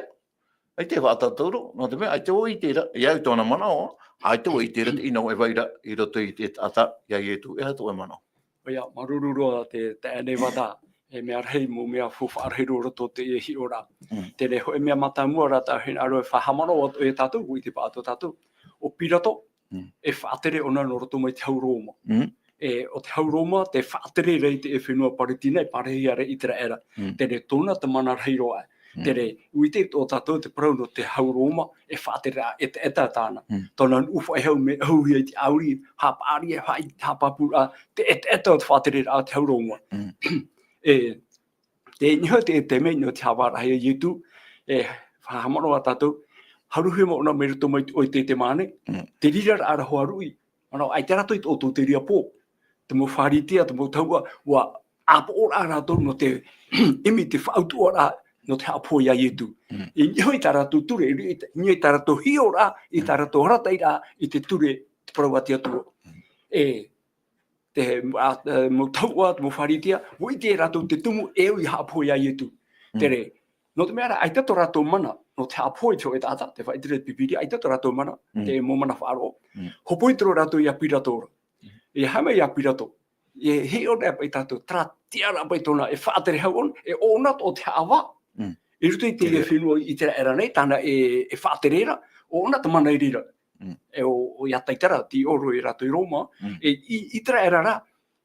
ʻaita e faʻatatau roa, nō te mea, ʻaita ʻua ʻite ra, e au i tōna manaʻo, ʻaita ʻua ʻite ra te ʻino e vai ra i roto i te taʻata iā Ietu, e aha tō ʻoe manaʻo? ʻOia, māuruuru roa te, te taeaʻe Nevada, e mea rahi, mau mea faufaʻa rahi roa i roto i te hiʻoraʻa. Mm. Teie hōʻē mea mātāmua rā tāʻu e hinaʻaro e faʻahaʻamanaʻo atu iā tātou, ʻua ʻite paʻatoʻa tātou. ʻO Pirato, Mm. e faʻatere ʻōna nō roto mai te hau Roma. Mm. E, ʻo te hau Roma, tē faʻatere ra i te fenua Paletina, e pārahi ra i ʻĪteraʻera. Mm. Teie tōna te mana rahi roa. Mm. Teie, ʻua ʻite tō tātou te parau nō te hau Roma, e faʻatere ra, e te, e te tāna. Mm. Tōna nuʻu faʻehau mea ʻahuhia i te ʻāuri, haʻapaʻari, e haʻa-, haʻapāpū ra, te, e te, e te faʻatere ra te hau Roma. Mm. E, te niho te, te mea nō te haʻavāraʻa iā Ietu, e, faʻahaʻamanaʻo ā tātou, haruhia mau ʻōna mai roto mai i te, i te, te māne, Mm. te reira rā, rā hoʻi ruʻi, Manaʻo, ʻaita rātou i tō, tō te reira pō. Te mau Pharisea, te mau tahuʻa, ʻua ʻāpoʻo rā rātou nō te ʻimi te faʻautuʻaraʻa, nō te haʻapohe iā Ietu. Mm. I niʻa i tā rātou ture, i, i niʻa i tā rātou hiʻoraʻa, i tā Mm. rātou arataʻiraʻa, i te ture, te parau a te Atua. Mm. E, te, a, e, mau tahuʻa, te mau Pharisea, ʻua ʻite rātou te tumu e au i haʻapohe iā Ietu. Mm. Teie, nō te mea rā, ʻaita tō rātou mana, nō te haʻapohe i te hōʻē taʻata, tē faʻaʻite ra te Pīpīria, ʻaita tō rātou mana, Mm. te mau mana faʻaroʻo. Mm. Hōpoi atu ra rātou iā Pirato ra. Mm. E haere mai iā Pirato. E hiʻo ra paʻi tātou, terā tiʻaraʻa paʻi tōna, e faʻatere hau ʻōna, e ʻōna atoʻa te haʻavā. Mm. I roto i te Te reira. fenua i ʻĪteraʻera nei, tāna e, e faʻatere ra, ʻōna te mana i reira. Mm. E ʻo, ʻo ia taitara, tei ʻō roa ia rātou i Roma, Mm. e i, ʻĪteraʻera rā,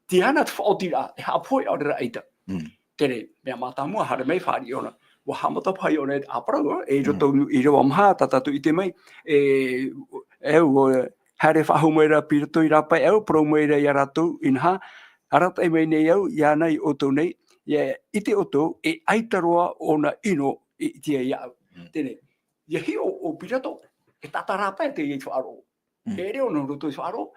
tei iāna te faʻaotiraʻa, e haʻapohe ʻaore rā ʻaita. Mm. Teie, mea mātāmua, haere mai fāriʻi ʻōna. ʻUa haʻamata paʻi ʻōna e te ʻāparau, e, i Mm. roto i rāua maha, tā tātou i ʻite mai, e, e, ʻua haere faʻahou mai ra Pirato i rāpae au, parau mai ra ia rātou, inaha, arataʻi mai nei au, iāna ia ʻoutou nei, ʻia ʻite ʻoutou, e ʻaita roa ʻōna ʻino e ʻitea iāʻu. Mm. Teie, ʻia hiʻo ʻo Pirato, e taʻata rāpae teie i te faʻaroʻo. Mm. E ʻere ʻōna nō roto i te faʻaroʻo.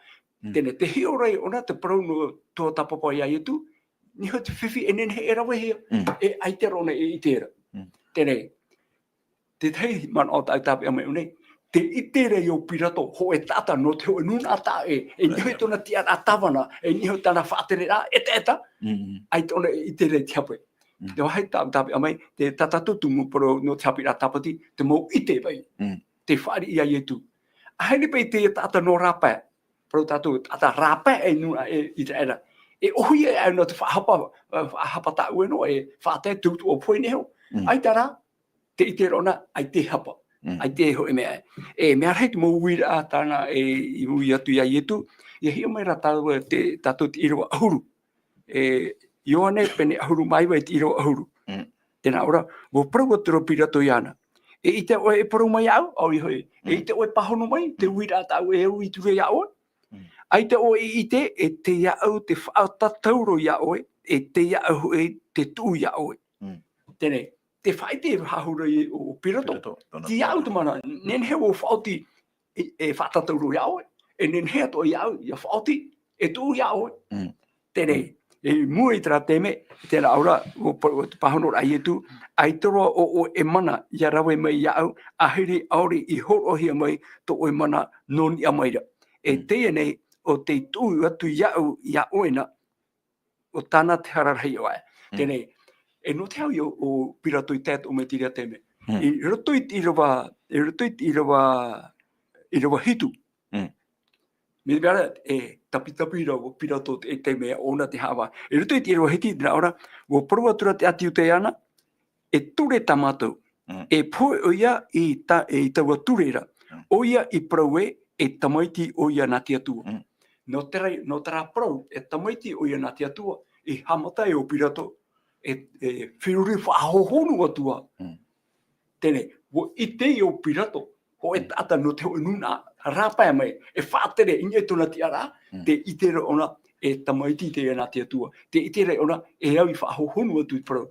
Mm. Teie, tē hiʻo ra ʻōna te parau nō tuatāpapa iā Ietu, niho te fifi e nehenehe e ravehia, Mm. e ʻaita roa ʻōna e ʻite ra. Mm. Teie, te tahi manaʻo tāʻu e tāpeʻa mai nei, tē ʻite ra ʻo Pirato, hōʻē taʻata nō te hōʻē nūnaʻa taʻa ʻē, e niho i Right. tōna tiʻaraʻa tāvana, e niho i tāna faʻatereraʻa ʻetaʻeta, Mm, mm. ʻaita ʻōna e ʻite ra i te hape. Mm. Te vāhi tāʻu e tāpeʻa mai, te tā tātou tumu parau nō te haʻapiʻiraʻa Tāpati, te mau ʻite paʻi. Mm. Tē fāriʻi iā Ietu. ʻAhani paʻi te taʻata nō rāpae. Parau tātou, taʻata rāpae e nūnaʻa e ʻĪteraʻera. E ʻōhie aʻe nō te faʻahapa, faʻahapa tāʻu e noa, e faʻatae te utuʻa pohe nei hoʻi. Mm. ʻAita rā, tē ʻite ra ʻōna, ʻaita e hapa. Mm. ʻAita e hōʻē mea. E, mea rahi te mau uiraʻa tāna e, i ui atu iā Ietu, ʻia hiʻo mai ra tātou te, tātou te ʻīrava ʻahuru. E, Ioane pene ʻahuru mā iva i te ʻīrava ʻahuru. Mm. Tēnā ʻo ra, ʻua parau atu ra Pirato iāna. E ʻite ʻoe e parau mai iāʻu, ʻaore hoʻi. E Mm. ʻite ʻoe e pāhono mai, te Mm. uiraʻa tāʻu e au i ture iā ʻoe. Mm. ʻAita ʻoe e ʻite, e tei iāʻu te faʻatatau roa iā ʻoe, e tei iāʻu hoʻi te tuʻu iā ʻoe. Mm. Teie, tē faʻaʻite faʻahou ra ʻo Pirato, Pirato, tōna tei iāʻu te mana, nehenehe ʻua faʻaoti e, e faʻatatau roa iā ʻoe, e nehenehe atoʻa iāʻu, ʻia faʻaoti, e tuʻu iā ʻoe. Mm. Teie, Mm. i mua i terā taime, tēnā ʻo ra, ʻua pa-, ʻua pāhono ra Ietu, ʻaita roa ʻo, ʻo ʻoe mana, ʻia rave mai iāʻu, ʻahiri ʻaore i hōroʻahia mai tō ʻoe mana nō niʻa mai ra. E Mm. teie nei, ʻo tei tuʻu atu iāʻu, iā ʻoe na, ʻo tāna te hara rahi ʻoe. Mm. Teie, e nō te hau ïa ʻo, ʻo Pirato i tae atoʻa mai i terā taime. Mm. I roto i te ʻīrava, i roto i te ʻīrava, ʻīrava hitu. Mm. Mai te mea ra, e tapitapi ra ʻo Pirato te, te mea ʻōna te haʻavā. I roto i te ʻīrava hitu, tēnā ʻo ra, ʻua parau atu ra te ʻĀti Iutaia na, e ture tā mātou. Mm. E pohe ʻoia i ta-, i taua ture ra. Mm. ʻOia i parau ē, e tamaiti ʻoia nā te Atua. Mm. Nō terā, nō terā parau, e tamaiti ʻoia nā te Atua, i haʻamata ai ʻo Pirato, e, e feruri faʻahōhonu atu ā. Mm. Teie, ʻua ʻite ʻo Pirato, Hōʻē taʻata nō te hōʻē nūnaʻa, rāpae mai, e faʻatere i niʻa i tōna tiʻaraʻa, te ʻite ra ʻōna, e tamaiti teie nā te Atua. Te ʻite ra ʻōna, e au i faʻahohonu atu i te parau.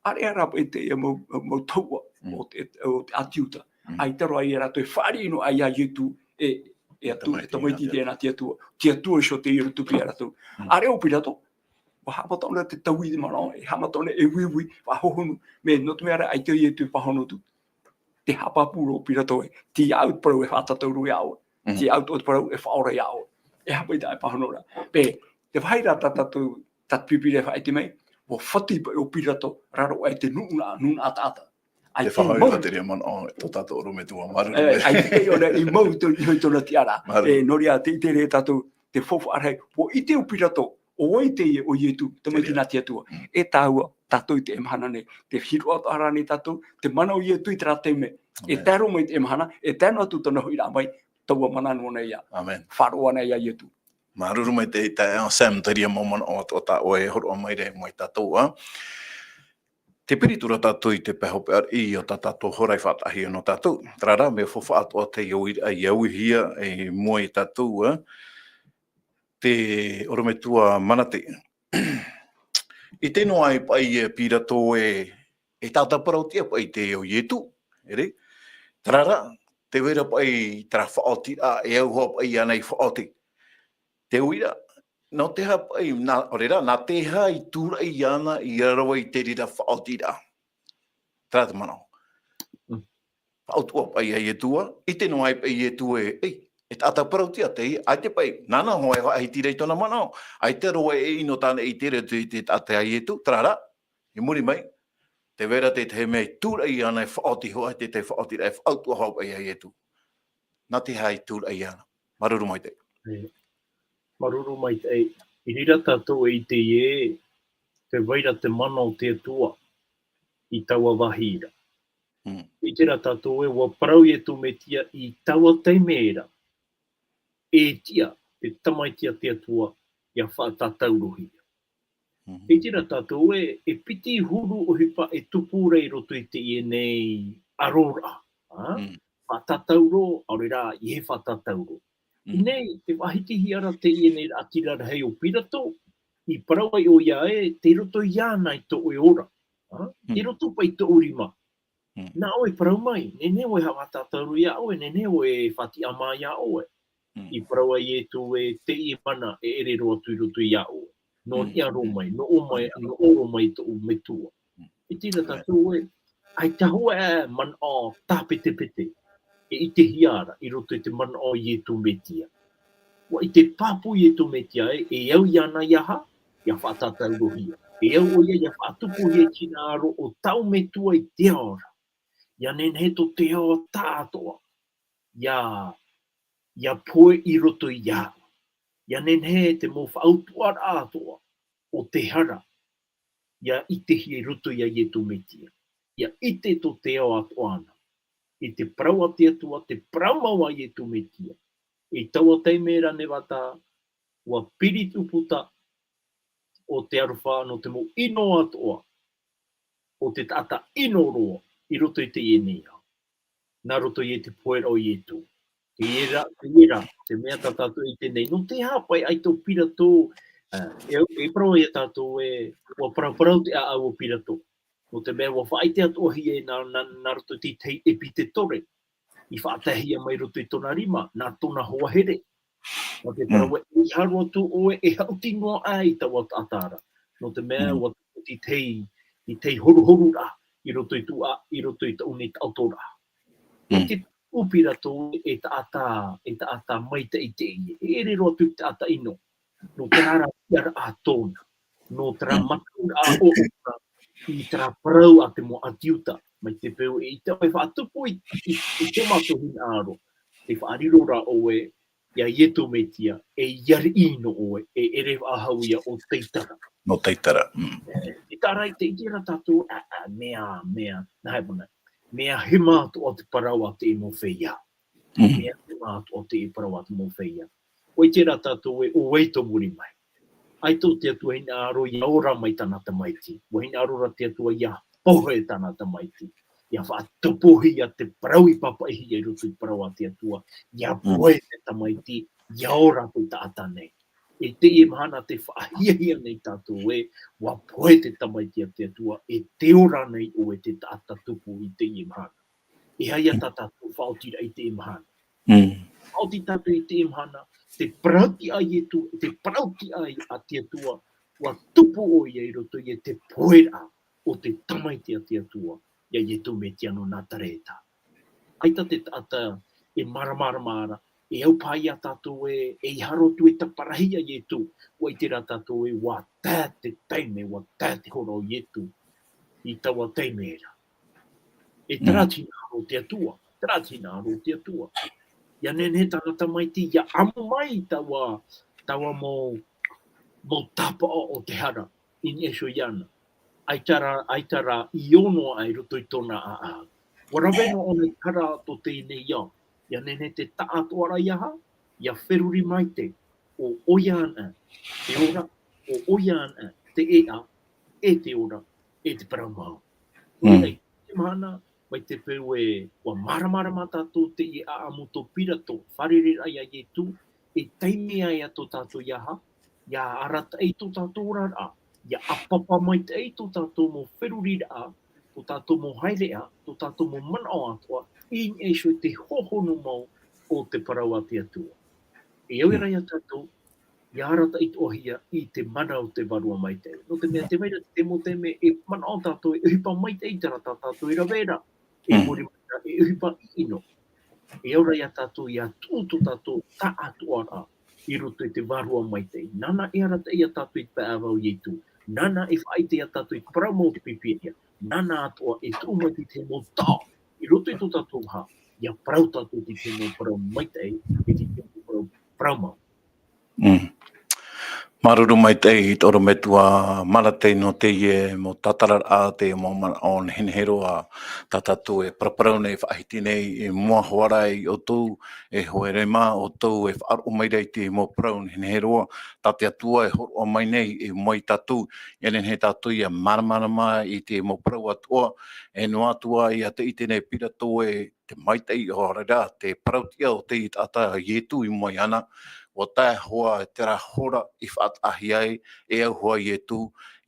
ʻAreʻa rā paʻi teie mau, mau tahuʻa o te, o te ʻĀti Iuta. ʻAita roa ia rātou e fāriʻi noa aʻe iā Ietu, e, e Atua, e tamaiti teie nā te Atua. Te Atua iho teie i roto pea iā rātou. ʻAreʻa ʻo Pirato, ʻua haʻamata ʻōna e taui i te manaʻo, e haʻamata ʻōna e uiui, faʻahohonu, mea nō te mea ra ʻaita ʻo Ietu e pāhono atu. Te haʻapāpū roa ʻo Pirato ē, tei iāʻu te parau e faʻatātauro iā ʻoe. Tei iāʻu tō te parau e faʻaora iā ʻoe. E aha paʻi tā e pāhono ra. Pē, te vāhi ra tā tātou, tā te Pīpīria e faʻaʻite mai, ʻua fati paʻi ʻo Pirato, raro aʻe i te nūnaʻa, nūnaʻa taʻata. ʻAita i mau. Te faʻahoʻi faʻatere manaʻo, tō tātou ʻorometua, māuruuru. E, ʻaita i ʻōna i mau i tō, i tōna tiʻaraʻa. Māuruuru. E, nō reira, tē ʻite ra tātou, te faufaʻa rahi, ʻua ʻite ʻo Pirato, ʻo vai teie ʻo Ietu, tamaiti nā te Atua. E tāua, tātou i teie mahana nei, tē hiroʻa atoʻa ra nei tātou, te mana o Ietu i terā taime, e tae roa mai i teie mahana, e tae noa atu tōna hoʻiraʻa mai, taua mana noa nei ia. ʻĀmene. Faʻaroʻo ana iā Ietu. Māuruuru maitaʻi, e, Sam, terā mau manaʻo atoʻa tā ʻoe e hōroʻa mai ra mai tātou, ā. Tē piri atu ra tātou i te pae hopeʻa o tā tātou hora i faʻataʻahia nō tātou. Terā rā, mea faufaʻa atoʻa teie uiraʻa i auehia i mua iā tātou, ā. Te ʻorometua Manate. ʻIte noa ai paʻi e Pirato ē, e taʻata parauʻtiʻa paʻi teie ʻo Ietu, ʻere? Terā rā, tē vai ra paʻi terā faʻaotiraʻa, e au hoʻi paʻi iāna i faʻaoti. Te uiraʻa, nō te aha paʻi, nā, ʻaore rā, nā te aha i tūraʻi iāna i raro aʻe i te reira faʻaotiraʻa. Terā te manaʻo. Faʻautuʻa paʻi iā Ietu ā, ʻite noa ai paʻi Ietu ē, ei, e taʻata parauʻtiʻa teie, ʻaita paʻi, nāna hoʻi e faʻahiti ra i tōna manaʻo, ʻaita roa e ʻino tāna i te reira te, te taʻata iā Ietu, terā rā, i muri mai, tē vai ra te, te mea i tūraʻi iāna e faʻaoti hoʻi, te, te faʻaotiraʻa e faʻautuʻa hoʻi paʻi iā Ietu. Nā te aha i tūraʻi iāna. Māuruuru maitaʻi. E, māuruuru maitaʻi. I reira tātou e ʻite ē, tē vai ra te mana o te Atua i taua vāhi ra. ʻIte ra tātou ē, ʻua parau Ietu Metia i taua taime ra, e tiʻa te Tamaiti a te Atua, ʻia faʻatātaurohia. ʻIte ra tātou ē, e piti huru ʻohipa e tupu ra i roto i teie nei ʻaroraʻa, ā? Faʻatātauro, ʻaore rā, ʻeiaha e faʻatātauro. I ʻō nei, tē faʻahitihia ra teie nei raʻatira rahi o Pirato, i parau ai ʻoia ē, tei roto iāna i tō ʻoe ora, ā? Tei roto paʻi i tōʻu rima. Nā ʻoe e parau mai, nehenehe ʻoe e faʻatātauro iā ʻoe, nehenehe ʻoe e faʻatiʻamā iā ʻoe. I parau ai Ietu ē, teie mana e ʻere roa atu i roto iā ʻoe. Nō niʻa roa mai, nō ʻō mai, nō ʻō roa mai tōʻu Metua. ʻIte ra tātou ē, ʻaita hoʻi e manaʻo tāpetepete e ʻitehia ra i roto i te manaʻo o Ietu Metia. ʻUa ʻite pāpū Ietu Metia ē, e au iāna ʻia aha, ʻia faʻatātaurohia. E au ʻoia ʻia faʻatupuhia i te hinaʻaro o tāʻu Metua i te ao ra. ʻIa nehenehe tō te ao tāʻātoʻa ʻia, ʻia pohe i roto iāʻu. ʻIa nehenehe te mau faʻautuʻaraʻa atoʻa o te hara ʻia ʻitehia i roto iā Ietu Metia. ʻIa ʻite tō te ao atoʻa na i te parau a te Atua, te parau mau a Ietu Metia. I taua taime ra, Nevata, ʻua piri te ʻūputa o te aroha nō te mau ʻino atoʻa o te taʻata ʻino roa i roto i teie nei ao. Nā roto i te poheraʻa o Ietu. Teie ra, teie ra, te mea tā tātou e ʻite nei, nō te aha paʻi ʻaita ʻo Pirato, ā, e, e parau iā tātou ē, ʻua paraparau te ʻāʻau o Pirato. Nō te mea ʻua faʻaʻite atoʻahia nā, nā, nā roto i te tahi ʻepitetore i faʻataehia mai roto i tōna rima, nā tōna hoa here. Nō te parau ē, ʻeiaha roa atu ʻoe e haʻuti noa aʻe i taua taʻata ra. Nō te mea, ʻua tupu i te tahi, i te tahi horuhoruraʻa i roto i tō, i roto i tōʻu nei taʻotoraʻa. ʻUa ʻite ʻo Pirato ē, e taʻata, e taʻata maitaʻi teie, e ʻere roa atu i te taʻata ʻino. Nō terā rā tiʻaraʻa tōna. Nō terā mataʻuraʻa ʻōna i terā parau a te mau ʻāti Iuta. Mai te peu e ʻite ʻoe e faʻatupu i, i, i tō mātou hinaʻaro. Tē faʻariro ra ʻoe iā Ietu Metia, e ʻia ariʻi noa ʻoe, e ʻere faʻahou ïa ʻo Taitara. Nō Taitara, mm. E, i terā, i te, i terā tātou, ā, ā, mea, mea, nā hea mana, mea hema atoʻa te parau a te mau feiā. Mm. Mea hema atoʻa te parau a te mau feiā. ʻUa ʻite ra tātou ē, ʻo vai tō muri mai. ʻAita ʻo te Atua hinaʻaro ʻia ora mai tāna tamaiti. ʻUa hinaʻaro ra te Atua ʻia pohe tāna tamaiti. ʻia faʻatupuhia te parau i pāpaʻihia i roto i te parau a te Atua, ʻia pohe te tamaiti, ʻia ora te taʻata nei. I teie mahana tē faʻahiahia nei tātou ē, ʻua pohe te tamaiti a te Atua, e tē ora nei ʻoe te taʻata tupu i teie mahana. E aha ia tā tātou faʻaotiraʻa i teie mahana? Faʻaoti tātou i teie mahana, te parau tiʻa a Ietu, te parau tiʻa a te Atua, ʻua tupu ʻoia i roto ia i te poheraʻa o te tamaiti a te Atua, ia Ietu Metia nō Nazareta. ʻAita te taʻata e māramarama ra, e au paha ia tātou ē, e ʻeiaha roa atu e taparahi ia Ietu, ʻua ʻite rā tātou ē, ʻua tae te taime, ʻua tae te hora o Ietu, i taua taime ra. E terā te hinaʻaro o te Atua, terā te hinaʻaro o te Atua. ʻIa nehenehe tāna tamaiti, ʻia ʻamu mai taua, taua mau, mau tāpaʻo o te hara, i niʻa iho iāna. ʻAita rā, ʻaita rā i ono aʻe i roto i tōna ʻāʻau. ʻUa rave noa ʻōna i te hara tō teie nei ao. ʻIa nehenehe te taʻatoʻaraʻa ia, ʻia feruri maitaʻi, ʻo ʻoia anaʻe te ora, ʻo ʻoia anaʻe te ʻēʻa, e te ora, e te parau mau. Nō reira, i teie mahana, mai te peu ē, ʻua māramarama tātou teie ʻāʻamu tō Pirato, fārerei ia Ietu, e taime ia tō tātou ʻeiaha, ʻia arataʻi tō tātou oraraʻa, ʻia ʻāpapa maitaʻi tō tātou mau feruriraʻa, tō tātou mau haereʻa, tō tātou mau manaʻo atoʻa, i niʻa iho i te hohonu mau o te parau a te Atua. E au ra ia tātou, ʻia arataʻi atoʻahia i te mana o te Vārua Maitaʻi. Nō te mea, tē vai ra te mau taime e manaʻo tātou e ʻohipa maitaʻi terā tā tātou e rave ra, e muri mai ra, e ʻohipa ʻino. E au ra ia tātou ʻia tuʻu tō tātou taʻatoʻaraʻa i roto i te Vārua Maitaʻi. Nāna e arataʻi ia tātou i te pae ʻāvae o Ietu. Nāna e faʻaʻite ia tātou i te parau mau o te Pipiria. Nāna atoʻa e tuʻu mai te mau taʻo i roto i tō tātou vaha, ʻia parau tātou i te mau parau maitaʻi, i te mau parau, parau mau. Mm. Māuruuru maitaʻi i te ʻorometua Manate nō teie mau tātararaʻa, teie mau manaʻo nehenehe roa tā tātou e paraparau nei, faʻahiti nei, e mua hoʻi ra ia ʻoutou, e hoa rima, ʻoutou e faʻaroʻo mai ra i te mau parau nehenehe roa tā te Atua e hōroʻa mai nei i mua ia tātou, ʻia nehenehe tātou ʻia māramarama i te mau parau atoʻa, e noa atu ā ia tē ʻite nei Pirato ē, te maitaʻi ʻaore rā te parau tiʻa o te taʻata Ietu i mua iāna, ʻua tae hoʻi terā hora i faʻataʻahia ai, e au hoʻi Ietu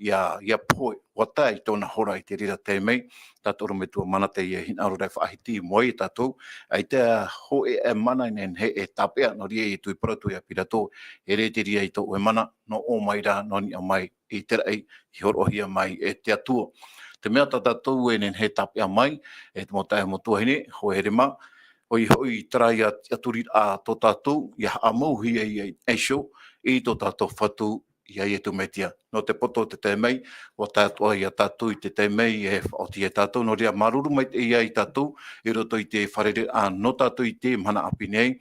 ʻia, ʻia pohe, ʻua tae i tōna hora i te reira taime, tā te ʻorometua Manate e hinaʻaro ra e faʻahiti i mua ia tātou, ʻaita hōʻē mana e nehenehe e tāpeʻa, nō reira Ietu i parau atu ia Pirato, e rē te reira i tō ʻoe mana, nō ʻō mai rā, nō niʻa mai, i te raʻi i hōroʻahia mai e te Atua. Te mea tā tātou e nehenehe e tāpeʻa mai, e te mau taeaʻe, mau tuahine, hoa here mā, ʻoia hoʻi terā ia tiʻaturiraʻa tō tātou, ʻia haʻamauhia ia i niʻa iho, i tō tātou Fatu, ia Ietu Metia. Nō te poto o te taime, ʻua tae atoʻa ia tātou i te taime e faʻaoti ia tātou, nō reira māuruuru maitaʻi ia tātou, i roto i te fārereiraʻa nō tātou i teie mahana ʻāpī nei.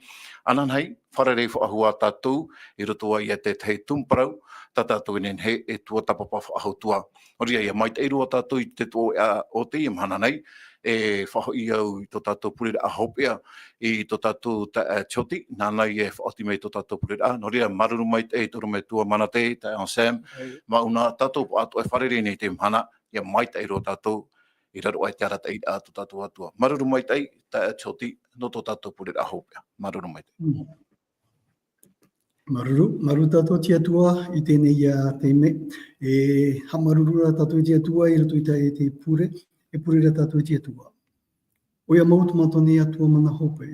Ananahi, fārerei faʻahou ā tātou, i roto ā ia te tahi tumu parau, tā tātou e nehenehe e tuatāpapa faʻahou atu ā. Nō reira, ʻia maitaʻi roa tātou i te tuʻoeʻa o teie mahana nei, e faʻahoʻi au i tō tātou pureraʻa hopeʻa, i tō tātou taeaʻe Tioti, nāna ia e faʻaoti mai tō tātou pureraʻa. Nō reira, māuruuru maitaʻi i te ʻorometua Manate, taeaʻe Sam, Mauna, tātou atoʻa e fārerei nei i teie mahana, ʻia maitaʻi roa tātou, i raro aʻe i te arataʻiraʻa a tō tātou Atua. Māuruuru maitaʻi, taeaʻe Tioti, nō tō tātou pureraʻa hopeʻa. Māuruuru maitaʻi. Mm. Māuruuru, māuruuru tātou i te Atua i teie nei taime. E haʻamāuruuru rā tātou i te Atua i roto i tā te pure, e pure rā tātou i te Atua. ʻOia mau tō mātou nei Atua mana hope.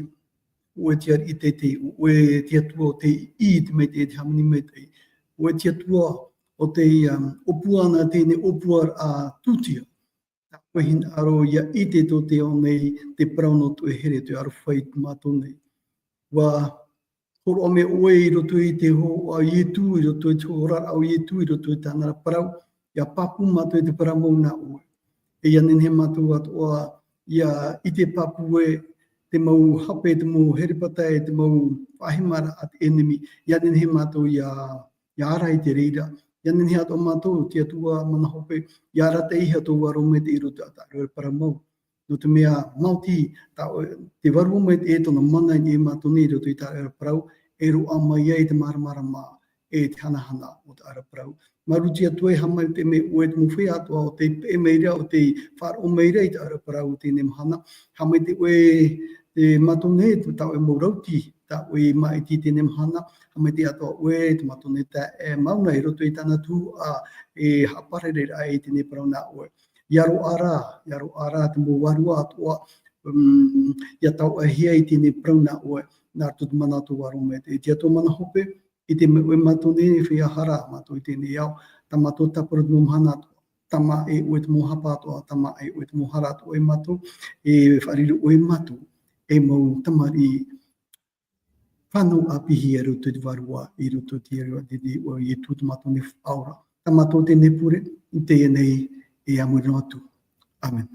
ʻOe te ariʻi teitei, ʻoe te Atua o te ʻī, te maitaʻi, te hāmani maitaʻi. ʻOe te Atua o te, um, ʻōpua anaʻe, teie nei ʻōpuaraʻa tūtia. Tā ʻoe hinaʻaro ʻia ʻite tō te ao nei te parau nō tō ʻoe here, tō ʻoe aroha i tō mātou nei. ʻUa hōroʻa mai ʻoe i roto i te iʻoa o Ietu, i roto i te oraraʻa o Ietu, i roto i tāna ra parau, ʻia pāpū mātou i te parau mau nā ʻoe. E ʻia nehenehe mātou atoʻa ʻia ʻite pāpū e te mau hape, te mau herepata, e te mau faʻahemaraʻa a te ʻenemi, ʻia nehenehe mātou ʻia ʻia ara i te reira. ʻIa nehenehe atoʻa mātou, te Atua mana hope, ʻia arataʻihia tō Vārua Maitaʻi i roto i tā ʻoe parau mau. Nō te mea, maoti, tā ʻoe, te Vārua Maitaʻi e tōna mana i niʻa ia mātou nei i roto i tā ʻoe parau, e roaʻa mai ai te māramarama, e te hanahana o tā ʻoe parau. Maruti atu ai, haʻamaitaʻi mai ʻoe te mau feiā atoʻa, ʻo tei peʻe mai ra, ʻo tei faʻaroʻo mai ra i te parau o teie mahana. Haʻamaitaʻi ʻoe, e, mātou nei, tā ʻoe mau rauti, tā ʻoe māʻiti i teie mahana. Haʻamaitaʻi atoʻa ʻoe, te mātou nei taeaʻe Mauna i roto i tāna tuhaʻa, e, haʻaparareraʻa i teie parau nā ʻoe. ʻIa roaʻa ra, ʻia roaʻa ra te mau vārua atoʻa, um, ʻia tauʻahia i teie parau nā ʻoe, nā roto i te mana o tō vārua maitaʻi. E te Atua mana hope, ʻite mai ʻoe mātou nei feiā hara, mātou i teie ao, tā mātou tāparu te mau mahana atoʻa, tāmā e ʻoe te mau hapa atoʻa, tāmā e ʻoe te mau hara atoʻa ia mātou, e faʻariro ʻoe ia mātou, e mau tamariʻi fānau ʻāpī i roto i te vārua, i roto i te iʻoa o Ietu te mātou nei Faʻaora. Tā mātou teie pure, i teie nei, e a muri noa atu. ʻĀmene.